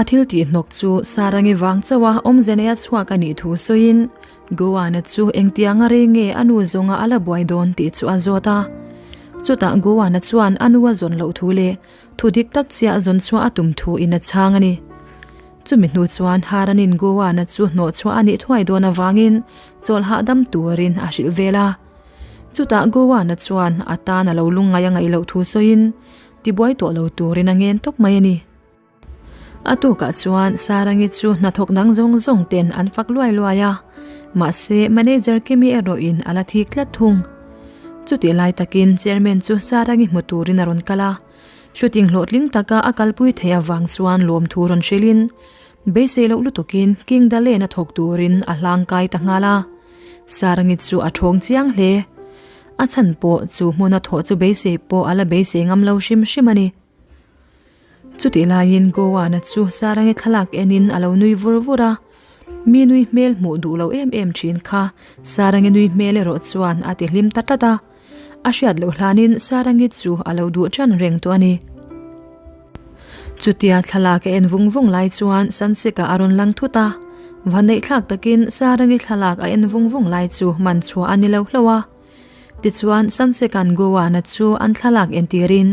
A thil tih hnawk chu Sarangi vang chauh a awmze neia chhuak a nih thu sawiin Goana chu engtianga rei nge a nu zawnga a la buai dawn tih chu a zawt a. Chutah Goana chuan a nu a zawn loh thu leh thu dik tak chiah zawn chhuah a tum thu in a chhang a ni. Chumi hnu chuan Haranin Goana chu hnawh chhuah a nih thuai dawn avangin chawl hahdam turin a hrilh vel a. Chutah Goana chuan a tan a lo lungngai a ngaih loh thu sawiin Tibuai tawh lo turin a ngen tawp mai a ni. A tukah chuan Sarangi chu hnathawk dang zawng zawng ten an fak luai luai a, mahse manager Kimi erawhin a la thik tlat thung. Chutih lai takin chairman chu Sarangi hmu turin a rawn kal a, shooting hlawhtling taka a kalpui theih avang chuan lawmthu rawn hrilhin beisei loh lutukin King Dalen a thawk turin a hlangkai ta nghal a. Sarangi chu a thawng chiang hle. A chhan pawh chu hmuna thawh chu beisei pawh a la beisei ngam lo hrim hrim a ni. Chutih laiin Goa-na chu Sarangi thlalak enin a lo nui vur vur a, mi nui hmel hmuh duh lo em em thin kha Sarangi nui hmel erawh chuan a ti hlim ta tlat a, a hriat loh hlanin Sarangi chu a lo duh ṭan reng tawh a ni. Chutia thlalak a en vung vung lai chuan Sansika a rawn lang thut a, vaneihthlak takin Sarangi thlalak a en vung vung lai chu man chhuah a ni lo hlauh a. Tichuan Sanseka'n Goa-na chu an thlalak entirin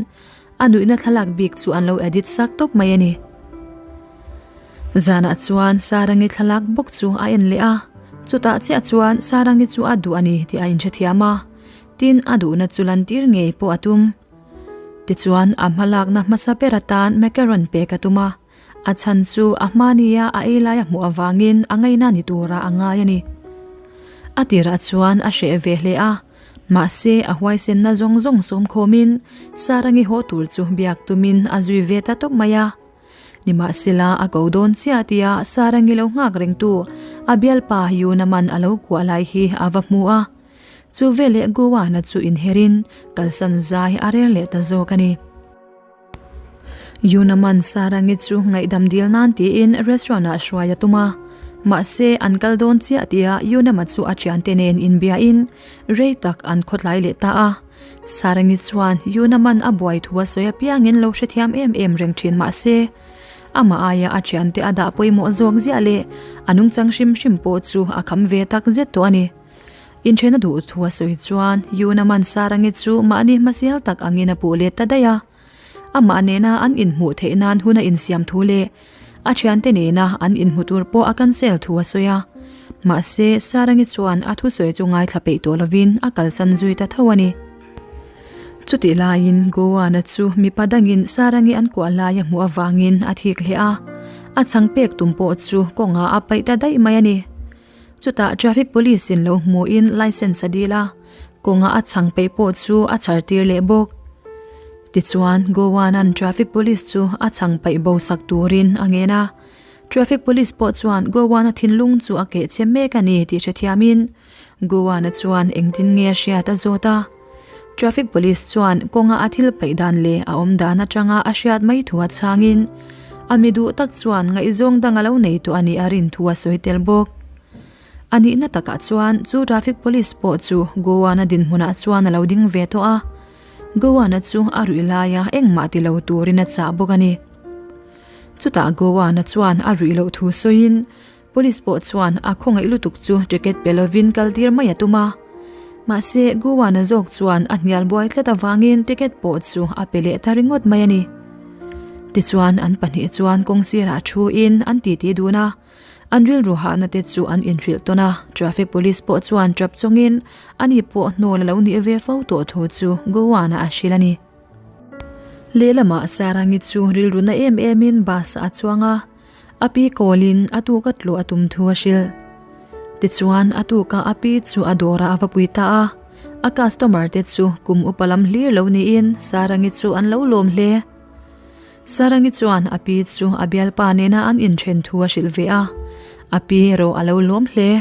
a nuihna thlalak bik chu an lo edit sak tawp mai a ni. Zanah chuan Sarangi thlalak bawk chu a en leh a, chutah chiah chuan Sarangi chu a duh a ni tih a inhrethiam a, tin a duhna chu lantir ngei pawh a tum. Tichuan, a hmalakna hmasa ber atan macaron pek a tum a, a chhan chu a hmania a ei lai a hmuh avangin a ngaina ni turah a ngai a ni. A tirah chuan a hreh ve hle a, mahse a huaisenna zawng zawng sawmkhawmin Sarangi haw tur chu biak tumin a zui ve ta tawp mai a. Nimahsela a ko dawn chiah tia Sarangi lo nghak rengtu a bialpa Yunaman a lo kuah lai hi a va hmu a. Chu veleh Goa-na chu inherin kalsan zai a rel leh ta zawk a ni. Yunaman Sarangi chu ngaihdam dil nan tiin restaurant-ah hruai a tum a. Mahse, an kal dawn chiah tia Yunama chu a thiante nen inbiain rei tak an khawtlai leh ta a. Sarangi chuan Yunaman a buai thu a sawi apiangin lo hrethiam em em reng thin mahse, amah aia a thiante a dah pawimawh zawk ziah leh a nungchang hrim hrim pawh chu a kham ve tak zet tawh a ni. Inṭhen a duh thu a sawi chuan Yunaman Sarangi chu mahni hmasial tak angin a puh let ta daih a. Amah nena an inhmuh theih nan hun a insiam thu leh a ṭhiante nena an inhmu tur pawh a cancel thu a sawi a. Mahse, Sarangi chuan a thusawi chu ngaithla peih tawh lovin a kalsan zui ta tho a ni. Chutih laiin Goa-na chu mipa dangin Sarangi an kuah lai a hmuh avangin a thik hle a, a chhang pek tum pawh chu kawngah a paih ta daih mai a ni. Chutah traffic police in lo hmuhin licence a dil a, kawnga a chhang peih pawh chu a chhar tir leh bawk. Tichuan, Goan-a'n traffic police chu a chhang paih bo sak turin a ngen a. Traffic police pawh chuan Goan-a thinlung chu a keh chhe mek a ni tih hrethiamin, Goan-a chuan engtin nge a hriat a zawt a. Traffic police chuan kawnga a thil paih dan leh a awm dan atanga a hriat mai thu a chhangin, a mi duh tak chuan ngaihzawng dang a lo nei tawh a nih a rin thu a sawi tel bawk. A nihna takah chuan chu traffic police pawh chu Goa-na dinhmunah chuan a lo ding ve tawh a, Goa-na chu a ruih laia engmah ti lo turin a chah bawk a ni. Chutah Goa-na chuan a ruih loh thu sawiin, Police pawh chuan a khawngaih lutuk chu ticket pe lovin kal tir mai a tum a. Mahse, Guwana zawk chuan a hnial buai tlat avangin ticket pawh chu a pe leh ta ringawt mai a ni. Tichuan, an pahnih chuan kawng sirah thuin an titi dun a, an rilru hahna te chu an inhrilh tawn a, traffic police pawh chuan tap chungin ani pawh hnawl a lo nih ve fo tawh thu chu Guwana a hrilh a ni. Lehlamah Sarangi chu rilru na em emin bus ah a chuang a. A pi kawlin a tuka tlawh a tum thu a hrilh. Tichuan, a tuka a pi chu a dawrah a va pui ta a. A customer te chu kum upa lam hlir lo niin Sarangi chu an lo lawm hle. Sarangi chuan a pi chu a bialpa nena an inthen thu a hrilh ve a. A pi erawh a lo lawm hle.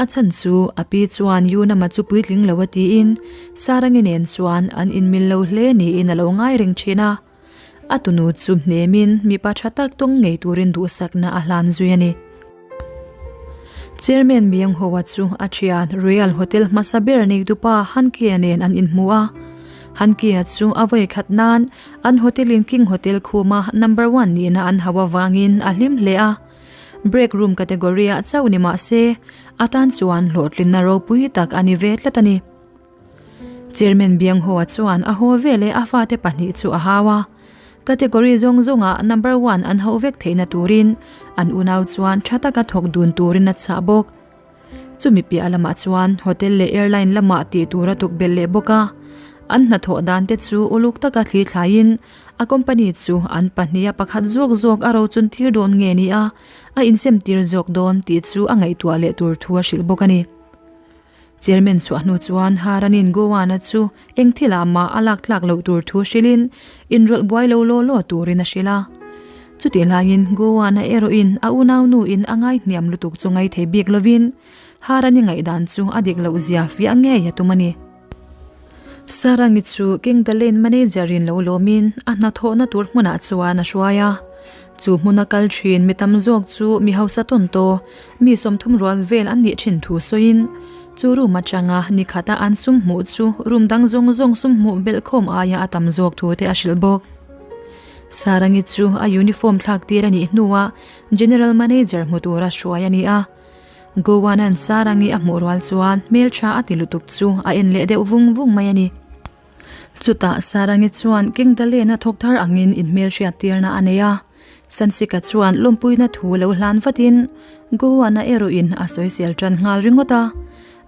A chhan chu a pi chuan Yunama chu puitling lo a tiin Sarangi nen chuan an inmil lo hle niin a lo ngai reng thin a. A tunu chu hnemin mipa tha tak tawng ngei turin duhsakna a hlan zui a ni. Chairman Myung-hoa chu a thian Royal Hotel hmasa ber neitupa Han Ki-a nen an inhmu a. Han Ki-a chu a vawi khat nan an hotel in King Hotel khuma number one nihna an hauh avangin a hlim hle a. Break room category ah chauh ni mah se a tan chuan hlawhtlinna ropui tak a ni ve tlat a ni. Chairman Bianghoa chuan a haw veleh a fate pahnih chu a hau a, category zawng zawngah number one an hauh vek theihna turin an unau chuan tha taka thawk dun turin a chah bawk. Chumi piah lamah chuan hotel leh airline lamah tih tur a tuk belh leh bawk a, an hnathawh dan te chu uluk taka thli thlaiin a company chu an pahniha pakhat zawk zawk a rochun tir dawn nge ni a, a insem tir zawk dawn tih chu a ngaihtuah leh tur thu a hrilh bawk a ni. Chairman chhuah hnu chuan Haranin Gowana chu eng thilah mah a lak tlak loh tur thu hrilhin inrawlh buai lo law law turin a hrilh a. Chutih laiin Gowana erawhin a unaunuin a ngai hniam lutuk chu ngai thei bik lovin Harani ngaihdan chu a dik loh zia fiah ngei a tum a ni. Sarangi chu King Dalen manager-in lo lawmin a hnathawhna tur hmunah chuan a hruai a. Chu hmuna kal thin mi tam zawk chu mi hausa tawn taw, mi 30 rual vel an nih thin thu sawiin, chu room atanga ni khata an sum hmuh chu room dang zawng zawng sum hmuh belh khawm aia a tam zawk thu te a hrilh bawk. Sarangi chu a uniform thlak tir a nih hnuah General Manager hmu tura hruai a ni a. Gowanan Sarangi a hmuh rual chuan hmeltha a ti lutuk chu a en leh deuh vung vung mai a ni. Chutah Sarangi chuan Kingdalena thawk thar angin inhmelhriat tirna a nei a. Sansika chuan lawmpuina thu lo hlan vatin Gowana erawhin a sawisel tan nghal ringawt a.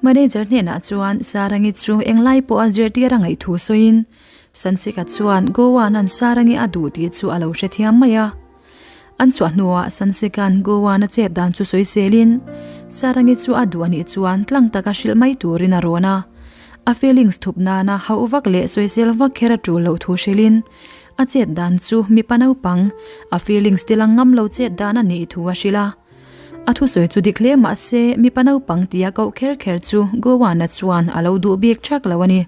Manager hnenah chuan Sarangi chu englai pawh a zirtir a ngaih thu sawiin Sansika chuan Gowanan Sarangi a duh tih chu a lo hrethiam mai a. An chhuah hnuah Sansika'n Gowana chet dan chu sawiselin Sarangi chu a duh a nih chuan tlang taka hrilh mai turin a rawn a. A feelings thup nana hauh vak leh sawisel vak kher a tul loh thu hrilhin a chet dan chu mipa naupang a feelings te lang ngam lo chet dan a nih thu a hrilh a. A thusawi chu dik hle mah se mipa naupang tia koh kher kher chu Gowana chuan a lo duh bik thak lo a ni.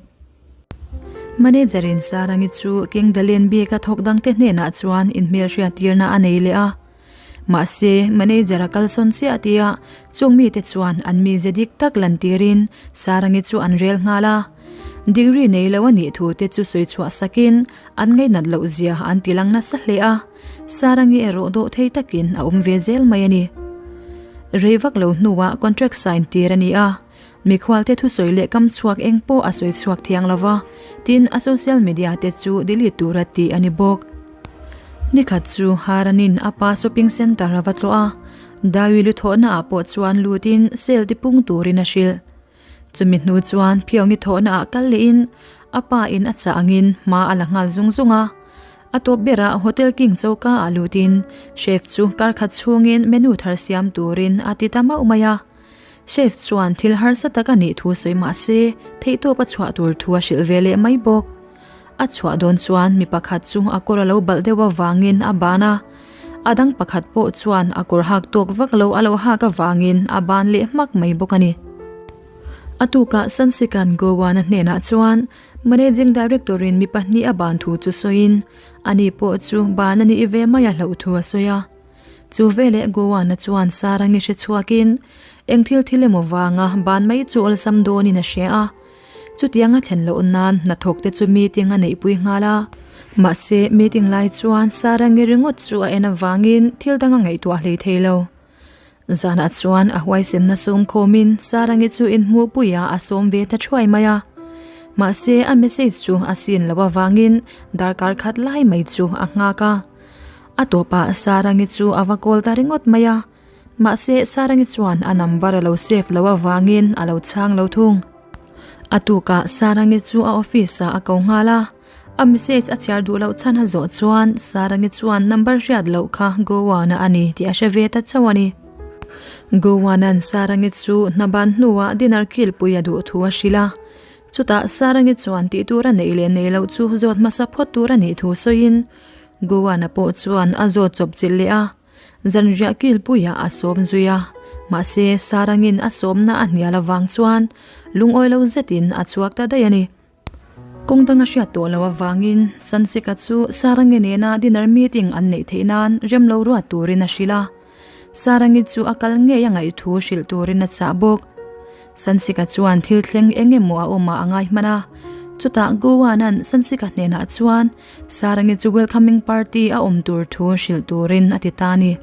Manager in Sarangi chu King Dalen bik a thawk dangte hnenah chuan inhmelhriat tirna a nei leh a. Mahse, manager a kalsawn chiah tia chung mite chuan an mize dik tak lan tirin Sarangi chu an rel nghal a. Degree nei lo a nih thu te chu sawi chhuah sakin an ngainat loh zia an ti lang nasa hle a. Sarangi erawh dawh thei takin a awm ve zel mai a ni. Rei vak lo hnuah contract sign tir a ni a. Mikhualte thusawi leh kam chhuak eng pawh a sawi chhuak thiang lo va, tin a social media te chu delete tura tih a ni bawk. Nikhat chu Haranin a pa shopping centre a va tlawh a, Dawi lu thawhna ah pawh chuan lutin sale ti pung turin a hrilh. Chumi hnu chuan Phiongi thawhna ah kal lehin a pa in a chah angin hma a la nghal zung zung a. A tawp berah Hotel King choka ah lutin chef chu karkhat chhungin menu thar siam turin a ti ta mauh mai a. Chef chuan thil harsa tak a nih thu sawi mah se theihtawp a chhuah tur thu a hrilh ve leh mai bawk. A chhuah dawn chuan mi pakhat chu a kawr a lo balh deuh avangin a ban a, a dang pakhat pawh chuan a kawr hak tawk vak lo a lo hak avangin a ban leh hmak mai bawk a ni. A tukah Sansikan Gowana hnenah chuan Managing Director-in mi pahnih a ban thu chu sawiin ani pawh chu ban a nih ve mai a hlauh thu a sawi a. Chu veleh Gowana chuan Sarangi hre chhuakin eng thil thil emaw vanga ban mai chu awlsam dawnin a hria a. Chutianga thlen loh nan hnathawk te chu meeting a neihpui nghal a. Mahse, meeting lai chuan Sarangi ringawt chu a en avangin thil dang a ngaihtuah hlei thei lo. Zanah chuan a huaisenna sawm khawmin Sarangi chu inhmuhpuiah a sawm ve ta thuai mai a. Mahse, a message chu a sin loh avangin darkar khat lai mai chu a nghak a. A tawpah Sarangi chu a va call ta ringawt mai a. Mahse, Sarangi chuan a number a lo save lo avangin a lo chhang lo thung. A tukah Sarangi chu a office ah a ko nghal a, a message a chhiar duh loh chhan a zawh chuan Sarangi chuan number hriat loh kha Gowana a ni tih a hre ve ta chauh a ni. Gowana'n Sarangi chu hna ban hnuah dinner kilpui a duh thu a hrilh a, chutah Sarangi chuan tih tur a neih leh neih loh chu zawt hmasa phawt tur a nih thu sawiin Gowana pawh chuan a zawt chawp chilh leh a. Zanriah kilpuiah a sawm zui a, mahse Sarangin a sawmna a hnial avang chuan lungawi lo zetin a chhuak ta daih a ni. Kawng dang a hriat tawh loh avangin Sansika chu Sarangi nena dinner meeting an neih theih nan rem lo ruat turin a hrilh a. Sarangi chu a kal ngei a ngaih thu hrilh turin a chah bawk. Sansika chuan thil thleng eng emaw a awmah a ngai hman a. Chutah Gowan-a'n Sansika hnenah chuan Sarangi chu welcoming party a awm tur thu hrilh turin a ti ta a ni.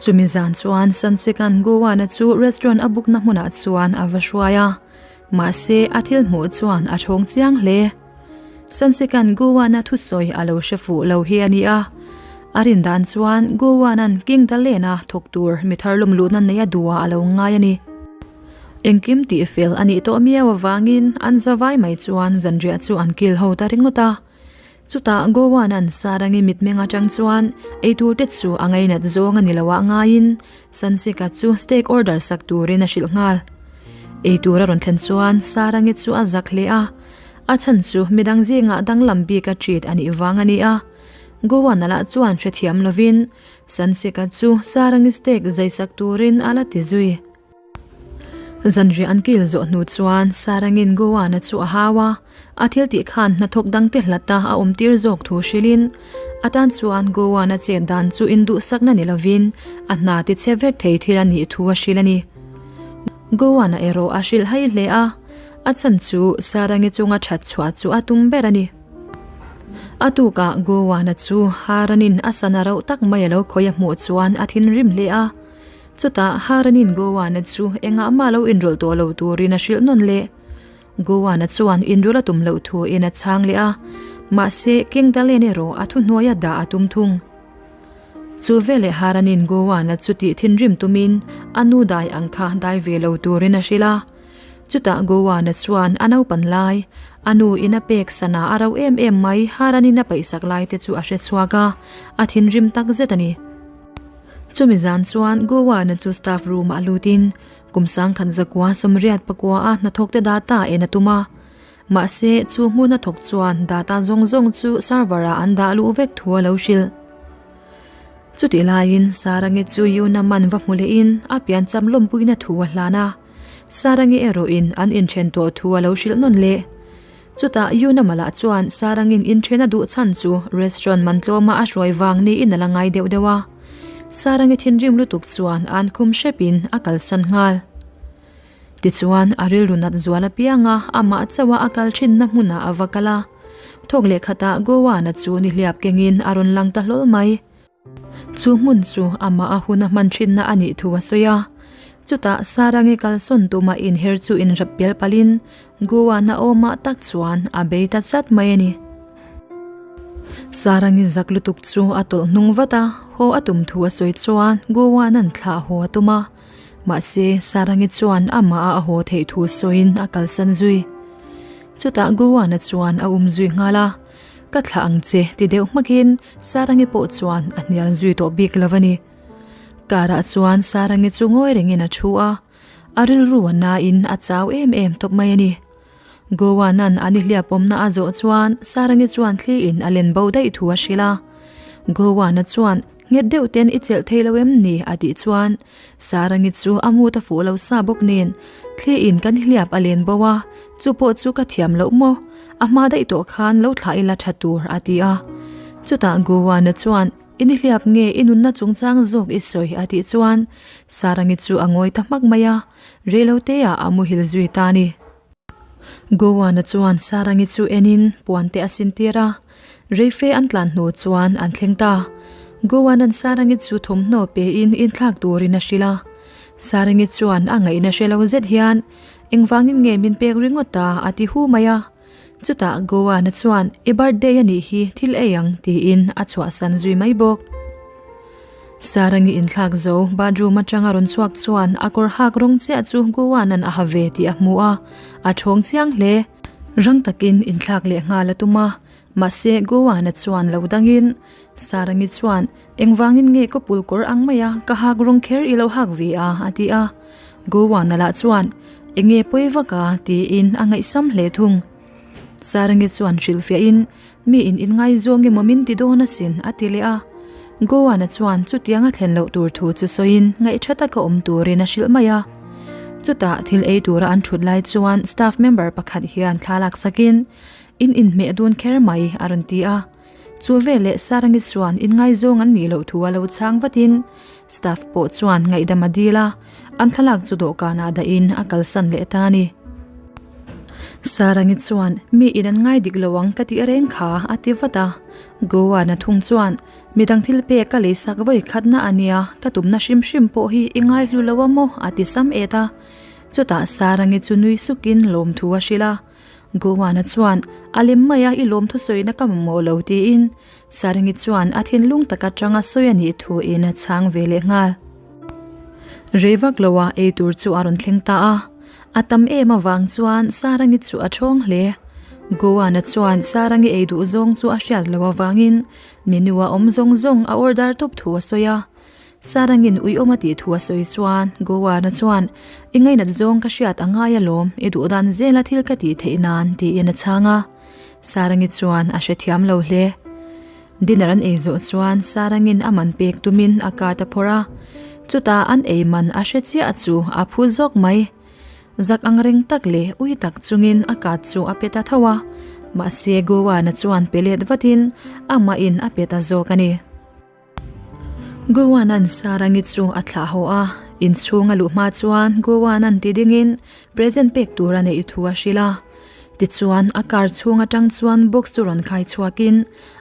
Chumi zan chuan Sansika'n Gowan-a chu restaurant a book-na hmunah chuan a va hruai a. Mahse, a thil hmuh chuan a thawng chiang hle. Sansikan Gowan-a thusawi a lo hre fuh lo hi a ni a. A rin dan chuan Gowan-a'n King Dalen-a thawk tur mi thar lawm luhna nei a duhah a lo ngai a ni. Engkim tihfel a nih tawh miau avangin an zavai mai chuan zanriah chu an kil ho ta ringawt a. Chutah Gowan-a'n Sarangi mitmeng atang chuan eitur te chu a ngainat zawng a ni lo ah ngaiin Sansika chu steak order sak turin a hrilh nghal. Eitur a rawn thlen chuan Sarangi chu a zak hle a, a chhan chu midang zingah danglam bik a treat a nih vang a ni a. Gowan-a lah chuan hrethiam lovin Sansika chu Sarangi steak zai sak turin a la ti zui. Zanriah an kil zawh hnu chuan Sarangin Gowana chu a hau a, a thil tih khan hnathawk dangte hlata a awm tir zawk thu hrilhin a tan chuan Gowana chet dan chu induhsakna ni lovin a hna ti che vek thei thil a nih thu a hrilh a ni. Gowana erawh a hrilh hai hle a, a chhan chu Sarangi chunga that chhuah chu a tum ber a ni. A tukah Gowana chu Haranin a sana rauh tak mai a lo khawi a hmuh chuan a thinrim hle a. Chutah Haranin Gowana chu engah mah lo inrawlh tawh lo turin a hrilh nawn leh. Gowana chuan inrawlh a tum loh thuin a chhang leh a, mahse King Dalen erawh a thuhnuaia dah a tum thung. Chu veleh Haranin Gowana chu tih thinrim tumin a nu dai ang kha dai ve lo turin a hrilh a. Chutah Gowana chuan a naupan lai, a nu in a pek sana a rauh em em mai Haranin a paihsak lai te chu a hre chhuak a, a thinrim takzet a ni. Chumi zan chuan Goa-na chu staff room-ah lutin kum sangkhat zakua sawmriat pakua-a hnathawkte data en a tum a. Mahse, chu hmun a thawk chuan data zawng zawng chu server-ah an dah luh vek thu a lo hrilh. Chutih laiin Sarangi chu Yuna man va hmu lehin a piancham lawmpuina thu a hlan a. Sarangi erawhin an inthen tawh thu a lo hrilh nawn leh. Chutah Yunamala chuan Sarangin inthen a duh chhan chu restaurant man tlawma a hruai vang niin a la ngai deuh deuh a. Sarangi thinrim lutuk chuan an khum hrepin a kalsan nghal. Tichuan a rilru nat zual apianga amah chauha a kal thinna hmunah a va kal a. Thawk leh khatah Goa-na chu nihliap kengin a rawn lang ta hlawl mai. Chu hmun chu amah a hun a hman thinna a nih thu a sawi a. Chutah Sarangi kalsawn tuma inher chu inrap pial palhin Goa na awmah tak chuan a bei ta chat mai a ni. Sarangi zak lutuk chu a tawlh hnung vat a, haw a tum thu a sawi chuan Goa nan thlah haw a tum a. Mahse Sarangi chuan amah a haw theih thu sawiin a kalsan zui. Chutah Goa na chuan a um zui nghal a. Ka thlah ang che ti deuh hmakin Sarangi pawh chuan a hnial zui tawh bik lo a ni. Karah chuan Sarangi chu ngawi rengin a thu a, a rilru a nain a chau em em tawp mai a ni. Gowanan an ihliap awmna a zawh chuan Sarangi chuan thliin a len bo daih thu a hrilh a. Gowana chuan Nghet deuh ten i chelh thei lo em ni? a tih chuan Sarangi chu a mut a fuh lo sa bawk nen thli in kan hliap a len bo a, chu pawh chu ka thiam loh maw? A hma daih tawh khan lo thlah ila tha tur a ti a. Chutah Gowana chuan I ni hliap nge i nunna chungchang zawk i sawi a tih chuan Sarangi chu a ngawi ta hmak mai a, reiloteah a muhil zui ta a ni. Gowana chuan Sarangi chu enin puan te a sin tir a, reife an tlan hnu chuan an thleng ta. Gowanan Sarangi chu thawmhnaw pein inthlak turin a hrilh a. Sarangi chuan a ngaihna hre lo zet hian, Engvangin nge min pek ringawt ta? a ti hu mai a. Chutah Gowana chuan, I birthday a nih hi, thil ei ang, tiin a chhuahsan zui mai bawk. Sarangi inthlak zo bathroom atanga rawn chhuak chuan a kawr hak rawng chiah chu Gowanan a ha ve tih a hmu a, a thawng chiang hle. Rang takin inthlak leh nghal a tum a, mahse Gowana chuan lo dangin Sarangi chuan engvangin nge ka pul kawr ang maia ka hak rawng kher i lo hak ve a a ti a. Gowana lah chuan enge pawi vak a tiin a ngaihsam hle thung. Sarangi chuan hrilhfiahin Mi in inngaizawng emaw min ti dawn asin, a ti leh a. Goan-a chuan chutiang a thlen loh tur thu chu sawiin ngaihṭha taka awm turin a hrilh mai a. Chutah thil ei tura an ṭhut lai chuan staff member pakhat hian thla laksakin, In inhmeh dun kher mai, a rawn ti a. Chu veleh Sarangi chuan inngaizawng an nih loh thu a lo chhang vatin staff pawh chuan ngaihdam a dil a, an thlalak chu dawhkanah dahin a kalsan leh ta a ni. Sarangi chuan mi in an ngai dik lo ang ka tih reng kha a ti vat a, Goa-na thung chuan midang thil pek ka leisak vawi khatna a nia, ka tumna hrim hrim pawh hi i ngaihlu lo a maw a ti sam et a. Chutah Sarangi chu nui sukin lawmthu a hrilh a. Gowana chuan, A lem mai a, i lawmthu sawina ka mamawh lo tiin Saringi chuan a thinlung tak atanga sawi a nih thuin a chhang ve leh nghal. Rei vak loa ei tur chu a rawn thleng ta a, a tam em avang chuan Sarangi chu a thawng hle. Gowana chuan Sarangi ei duh zawng chu a hriat loh avangin menu a awm zawng zawng a order tawp thu a sawi a. Sarangin uiawm a tih thu a sawi chuan Gowana chuan, I ngainat zawng ka hriat a ngai alawm, i duh dan zela thil ka tih theih nan, tiin a chhang a. Sarangi chuan a hrethiam lo hle. Dinner an ei zawh chuan Sarangin a man pek tumin a card a phawrh a, chutah an ei man a hre chiah chu a phu zawk mai. Zak ang reng tak leh ui tak chungin a card chu a pe ta tho a, mahse Gowana chuan pe let vatin amahin a pe ta zawk a ni. Gowan-a'n Sarangi chu a thlah haw a, inchhung a luh hma chuan Gowan-a'n ti dingin present pek tur a neih thu a hrilh a. Tichuan, a car chhung atang chuan box chu rawn khai chhuakin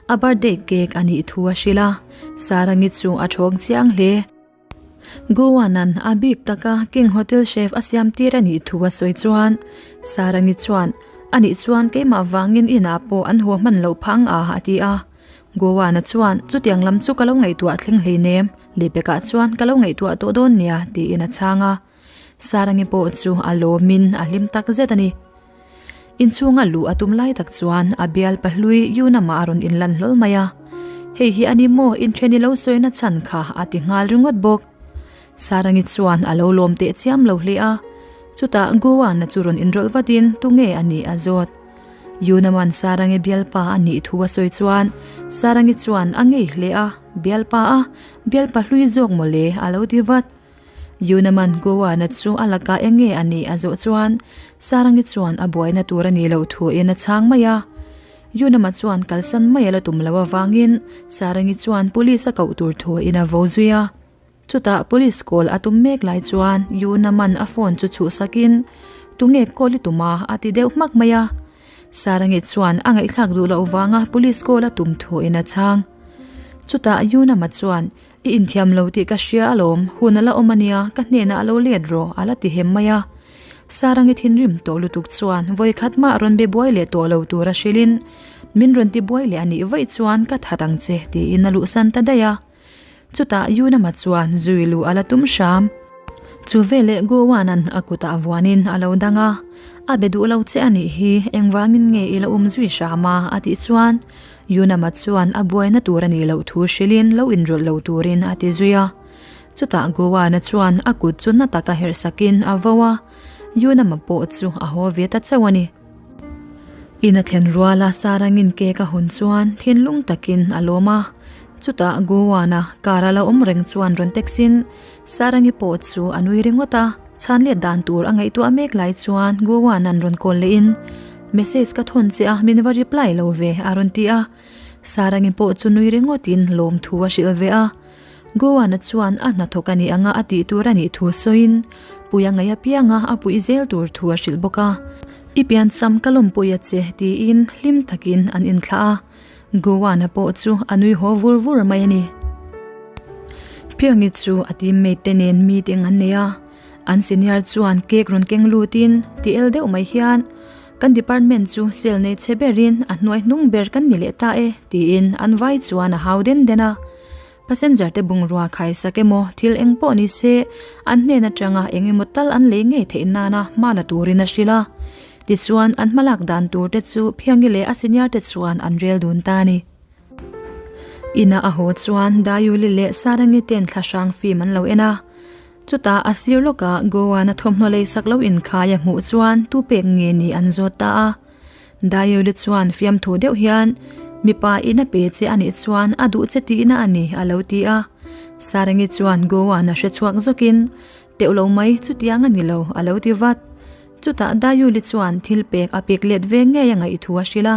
a birthday cake a nih thu a hrilh a, Sarangi chu a thawng chiang hle. Gowan-a'n a bik taka King Hotel chef a siam tir a nih thu a sawi chuan Sarangi chuan, A nih chuan keimah vangin inah pawh an haw hman loh phang a, a ti a. Gowana chuan, Chutiang lam chu ka lo ngaihtuah thleng hleinem, lehpekah chuan ka lo ngaihtuah tawh dawn nia, tiin a chhang a. Sarangi pawh chu a lawmin a hlim tak zet a ni. Inchhunga luh a tum lai tak chuan a bial pahlui Yunama a rawn inlan hlawl mai a. Hei hi a ni maw inthen i lo sawina chhan kha a ti nghal ringawt bawk. Sarangi chuan a lo lawm teh chiam lo hle a. Chutah Gowana chu rawn inrawlh vatin tunge a nih a zawt. Yunaman Sarangi bialpa a nih thu a sawi chuan Sarangi chuan a ngei hle a, Bialpa a, bialpa hlui zawk mawle a lo ti vat. Yunaman Gowana chu a lakah eng nge a nih a zawh chuan Sarangi chuan a buaina tur a nih loh thuin a chhang mai a. Yunama chuan kalsan mai a la tum loh avangin Sarangi chuan police a koh tur thuin a vo zui a. Chutah police call a tum mek lai chuan Yunaman a phone chu chhuhsakin, Tunge call i tum a? a ti deuh hmak mai a. Sarangi chuan a ngaihthlak duh loh vanga police call a tum thuin a chhang. Chutah Yunama chuan, I inthiam lo tih ka hria alawm, hun a la awm ania, ka hnenah a lo let rawh a la ti hem mai a. Sarangi thinrim tawh lutuk chuan vawikhat mah rawn be buai leh tawh lo tura hrilhin, Min rawn ti buai leh a nih vaih chuan ka that ang che tiin a luhsan ta daih a. Chutah Yunama chuan zui luh a la tum hram. Chu veleh Gowan-a'n a kutah vuanin a lo dang a, A be duh lo che a nih hi, engvangin nge i la um zui hram a? a tih chuan Yunama chuan a buaina tur a nih loh thu hrilhin lo inrawlh lo turin a ti zui a. Chutah Gowan-a chuan a kut chu na taka herhsakin a vo a, Yunama pawh chu a haw ve ta chauh a ni. In a thlen ruala Sarangin cake a hawn chuan thinlung takin a lawm a, chutah Gowana car a la awm reng chuan rawn taxi-in Sarangi pawh chu a nui ringawt a, chhan let dan tur a ngaihtuah mek lai chuan Gowanan rawn call lehin Message ka thawn che a min va reply lo ve a rawn ti a, Sarangi pawh chu nui ringawtin lawmthu a hrilh ve a. Gowana chuan a hnathawk a nih anga a tih tur a nih thu sawiin Puia ngaih apianga a puih zel tur thu a hrilh bawk a. I piancham ka lawmpui a che tiin hlim takin an inthlah a, Gowana pawh chu a nui haw vur vur mai a ni. Piangi chu a teammate te nen meeting an nei a, an senior chuan cake rawn keng lutin ti el deuh mai hian Kan department chu cell nei chhe berin a hnuai hnung ber kan ni leh ta e tiin an vai chuan a hau den den a. Passenger te bungrua khaisak emaw thil eng pawh ni se an hnen atanga eng emaw tal an lei ngei theih nana hma la turin a hrilh a. Tichuan an hmalak dan tur te chu Phiangi leh a senior te chuan an rel dun ta a ni. Ina a haw chuan Dayuli leh Sarangi ten thlahrang film an lo en a. Chutah a sir lawkah Goa-na thawmhnaw leisak lo inkhai a hmuh chuan tu pek nge ni an zawt ta a. Dayuli chuan fiamthu deuh hian, Mipa in a pe che a nih chuan a duh che tihna a ni, a lo ti a. Sarangi chuan Goan a hre chhuak zawkin, Teuh lo mai, chutiang a ni lo, a lo ti vat. Chutah Dayuli chuan thil pek a pek let ve ngei a ngaih thu a hrilh a.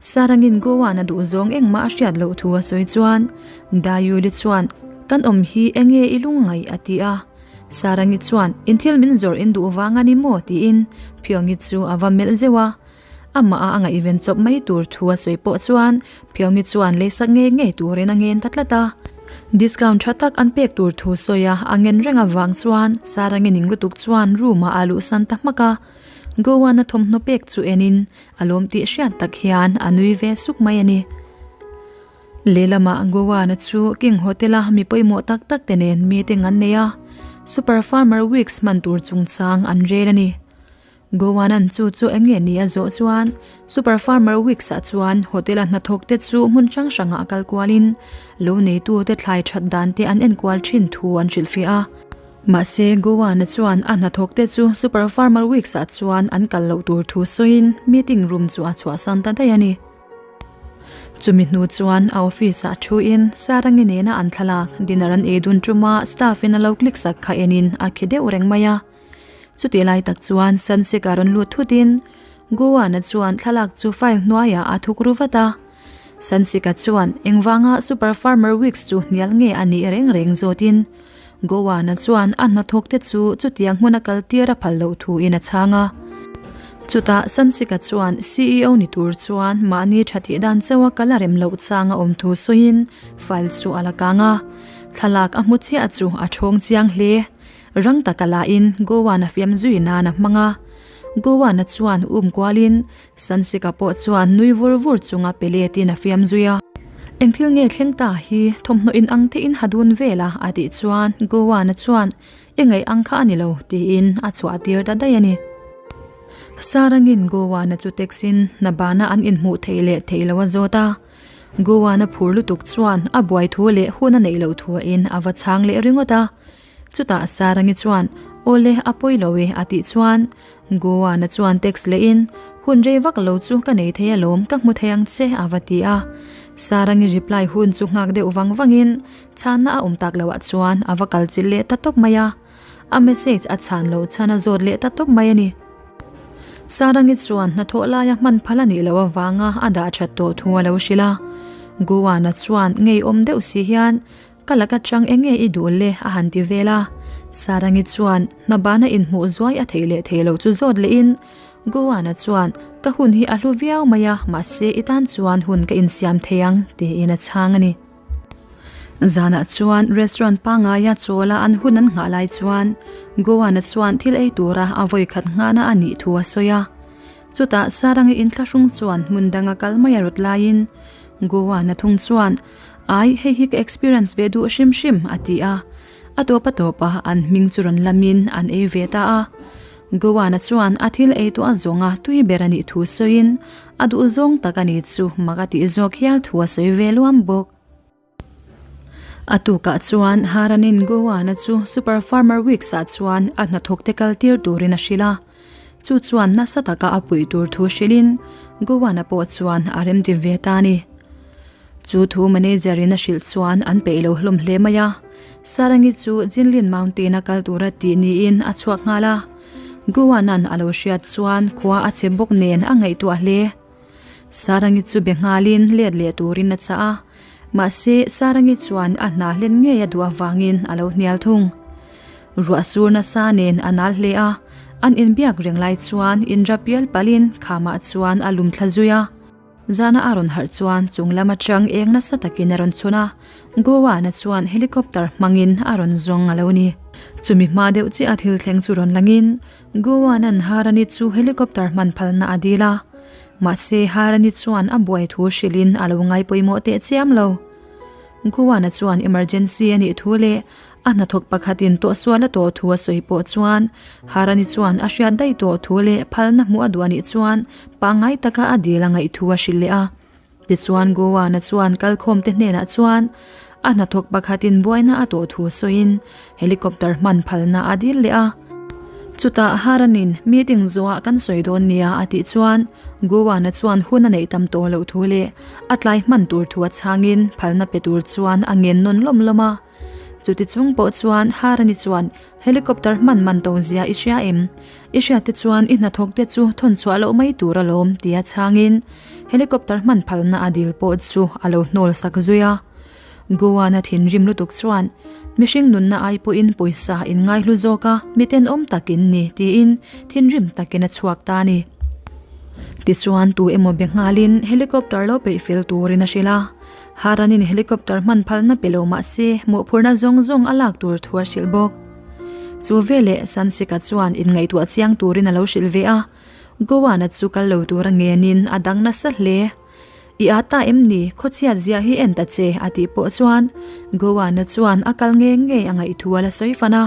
Sarangin Goan a duh zawng engmah a hriat loh thu a sawi chuan Dayuli chuan, Kan awm hi enge i lungngaih? a ti a. Sarangi chuan, In thil min zawrh in duh vang a ni maw? tiin Phiongi chu a va melh zeuh a. Amah a a ngaihven chawp mai tur thu a sawi pawh chuan Phiongi chuan leisak ngei ngei turin a ngen ta tlat a. Discount tha tak an pek tur thu sawi a, a ngen reng avang chuan Sarangi ning lutuk chuan room ah a luhsan ta hmak a. Goan a thawmhnaw pek chu enin a lawm tih hriat tak hian a nui ve suk mai a ni. Lehlamah Goan-a chu King Hotel-a mi pawimawh tak tak te nen meeting an nei a, Super Farmer Weeks hman tur chungchang an rel a ni. Goan-a'n chu chu eng nge ni a zawh chuan Super Farmer Weeks-ah chuan hotel-a hnathawk te chu hmun hrang hrangah kal kualin lo neitute thlai that dan te an enkual thin thu an hrilhfiah a. Mahse, Goa-na chuan a hnathawkte chu Super Farmer Weeks-ah chuan an kal loh tur thu sawiin meeting room chu a chhuahsan ta daih a ni. Chumi hnu chuan a office-ah thuin Sarangi nena an thlalak dinner an ei dun ṭuma staff-in a lo click sak kha enin a khi deuh reng mai a. Chutih lai tak chuan Sansika rawn lut thutin Goa-na chuan thlalak chu file hnuaiah a thuk ru vat a. Sansika chuan engvanga Super Farmer Weeks chu hnial nge a nih reng reng zawtin Gowana chuan a hnathawkte chu chutiang hmuna kal tir a phal loh thuin a chhang a. Chutah Sansika chuan CEO ni tur chuan mahni tha tih dan chauha kal a rem loh chang a awm thu sawiin file chu a la kang a. Thlalak a hmu chiah chu a thawng chiang hle. Rang taka lahin Gowana fiam zui nan a hmang a. Gowana chuan um kualin Sansika pawh chuan nui vur vur chunga pe letin a fiam zui a. Eng thil nge thleng ta hi thawmhnaw in ang te in ha dun vel a a tih chuan Gowana chuan i ngaih ang kha a ni lo tiin a chhuah tir ta daih a ni. Sarangin Gowana chu taxi-in hna bana an inhmuh theih leh theih lo a zawt a. Gowana phur lutuk chuan a buai thu leh hun a neih loh thuahin a va chhang leh ringawt a. Chutah Sarangi chuan Awle a pawi lo e a tih chuan Goa-na chuan text lehin, Hun rei vak lo chu ka nei thei alawm, ka hmu thei ang che a va ti a. Sarangi reply hun chu nghak deuh vang vangin chhanna a awm tak loah chuan a va kal chilh leh ta tawp mai a. A message a chhan lo chhan a zawt leh ta tawp mai a ni. Sarangi chuan hnathawh laia hman phal a nih loh avanga a dah that tawh thu a lo hrilh a. Goa-na chuan ngeiawm deuh si hian Ka laka chang eng nge i duh le? a han ti vel a. Sarangi chuan hna bana inhmuh zuai a theih leh theih loh chu zawt lehin Goana chuan ka hun hi a hlu viau mai a, mahse i tan chuan hun ka insiam thei ang tiin a chhang a ni. Zanah chuan restaurant pangaia chawla an hun an nghah lai chuan Goana chuan thil ei tura a vawikhat nghahna a nih thu a sawi a. Chutah Sarangi inthlahrung chuan hmun danga kal mai a rawt laiin Goana thung chuan Ai, hei hi ka experience ve duh hrim hrim, a ti a. A tawp a tawp a, an hming chu rawn lamin an ei ve ta a. Gowana chuan a thil ei tawh a zawnga tui ber a nih thu sawiin a duh zawng tak a ni chu mak a tih zawk hial thu a sawi ve luam bawk. A tukah chuan Haranin Gowana chu Super Farmer Weeks-ah chuan a hnathawkte kal tir turin a hrilh a. Chu chuan nasa taka a puih tur thu hrilhin Gowana pawh chuan a remti ve ta a ni. Chu thu manager in a hrilh chuan an peih lo hlawm hle mai a. Sarangi chu Jinlin Mountain a kal tura tih niin a chhuak nghal a. Guanan a lo hriat chuan khua a che bawk nen a ngaihtuah hle. Sarangi chu be nghalin let leh turin a chah a. Mahse Sarangi chuan a hna hlen ngei a duh avangin a lo hnial thung. Ruah sur nasa nen a nal hle a. An inbiak reng lai chuan inra pial palhin khamah chuan a lum thla zui a. Zana a rawn harh chuan chung lam atang eng nasa takin a rawn chhun a, Goa-na chuan helicopter hmangin a rawn zawng a lo ni. Chumi hma deuh chiah a thil thleng chu rawn langin Goa-na'n Harani chu helicopter hman phalna a dil a. Mahse Harani chuan a buai thu hrilhin a lo ngai pawimawh teh chiam lo. Goa-na chuan emergency a nih thu leh A hnathawk pakhatin tawhsual a tawh thu a sawi pawh chuan Harani chuan a hriat daih tawh thu leh phalna hmuh a duh a nih chuan pangngai taka a dil a ngaih thu a hrilh leh a. Tichuan Gowana chuan kalkhawmte hnenah chuan a hnathawk pakhatin buaina a tawh thu sawiin helicopter hman phalna a dil leh a. Chutah Haranin meeting zawhah kan sawi dawn nia a tih chuan Gowana chuan hun a neih tam tawh loh thu leh a tlai hman tur thu a chhangin phalna pe tur chuan a ngen nawn lawm lawm a. Chuti chung pawh chuan Harani chuan helicopter hman man to zia i hria em? I hriat te chuan i hnathawk te chu thawn chhuah loh mai tur alawm tia chhangin helicopter hman phalna a dil pawh chu a lo hnawl sak zui a. Goa-na thinrim lutuk chuan, Mihring nunna ai pawhin pawisa in ngaihlu zawk a, mi tenawm tak in ni, tiin thinrim takin a chhuak ta a ni. Tichuan, tu emaw be nghalin helicopter lo peih fel turin a hrilh a. Haranin helicopter hman phalna pe lo mah se, mawhphurhna zawng zawng a lak tur thu a hrilh bawk. Chu veleh Sansika chuan inngaihtuah chiang turin a lo hrilh ve a, Goa-na chu kal lo tura ngenin a dang nasa hle. I â ta em ni? Khawchhiat ziah hi en ta che, a tih pawh chuan Goa-na chuan a kal ngei ngei a ngaih thu a la sawi fan a.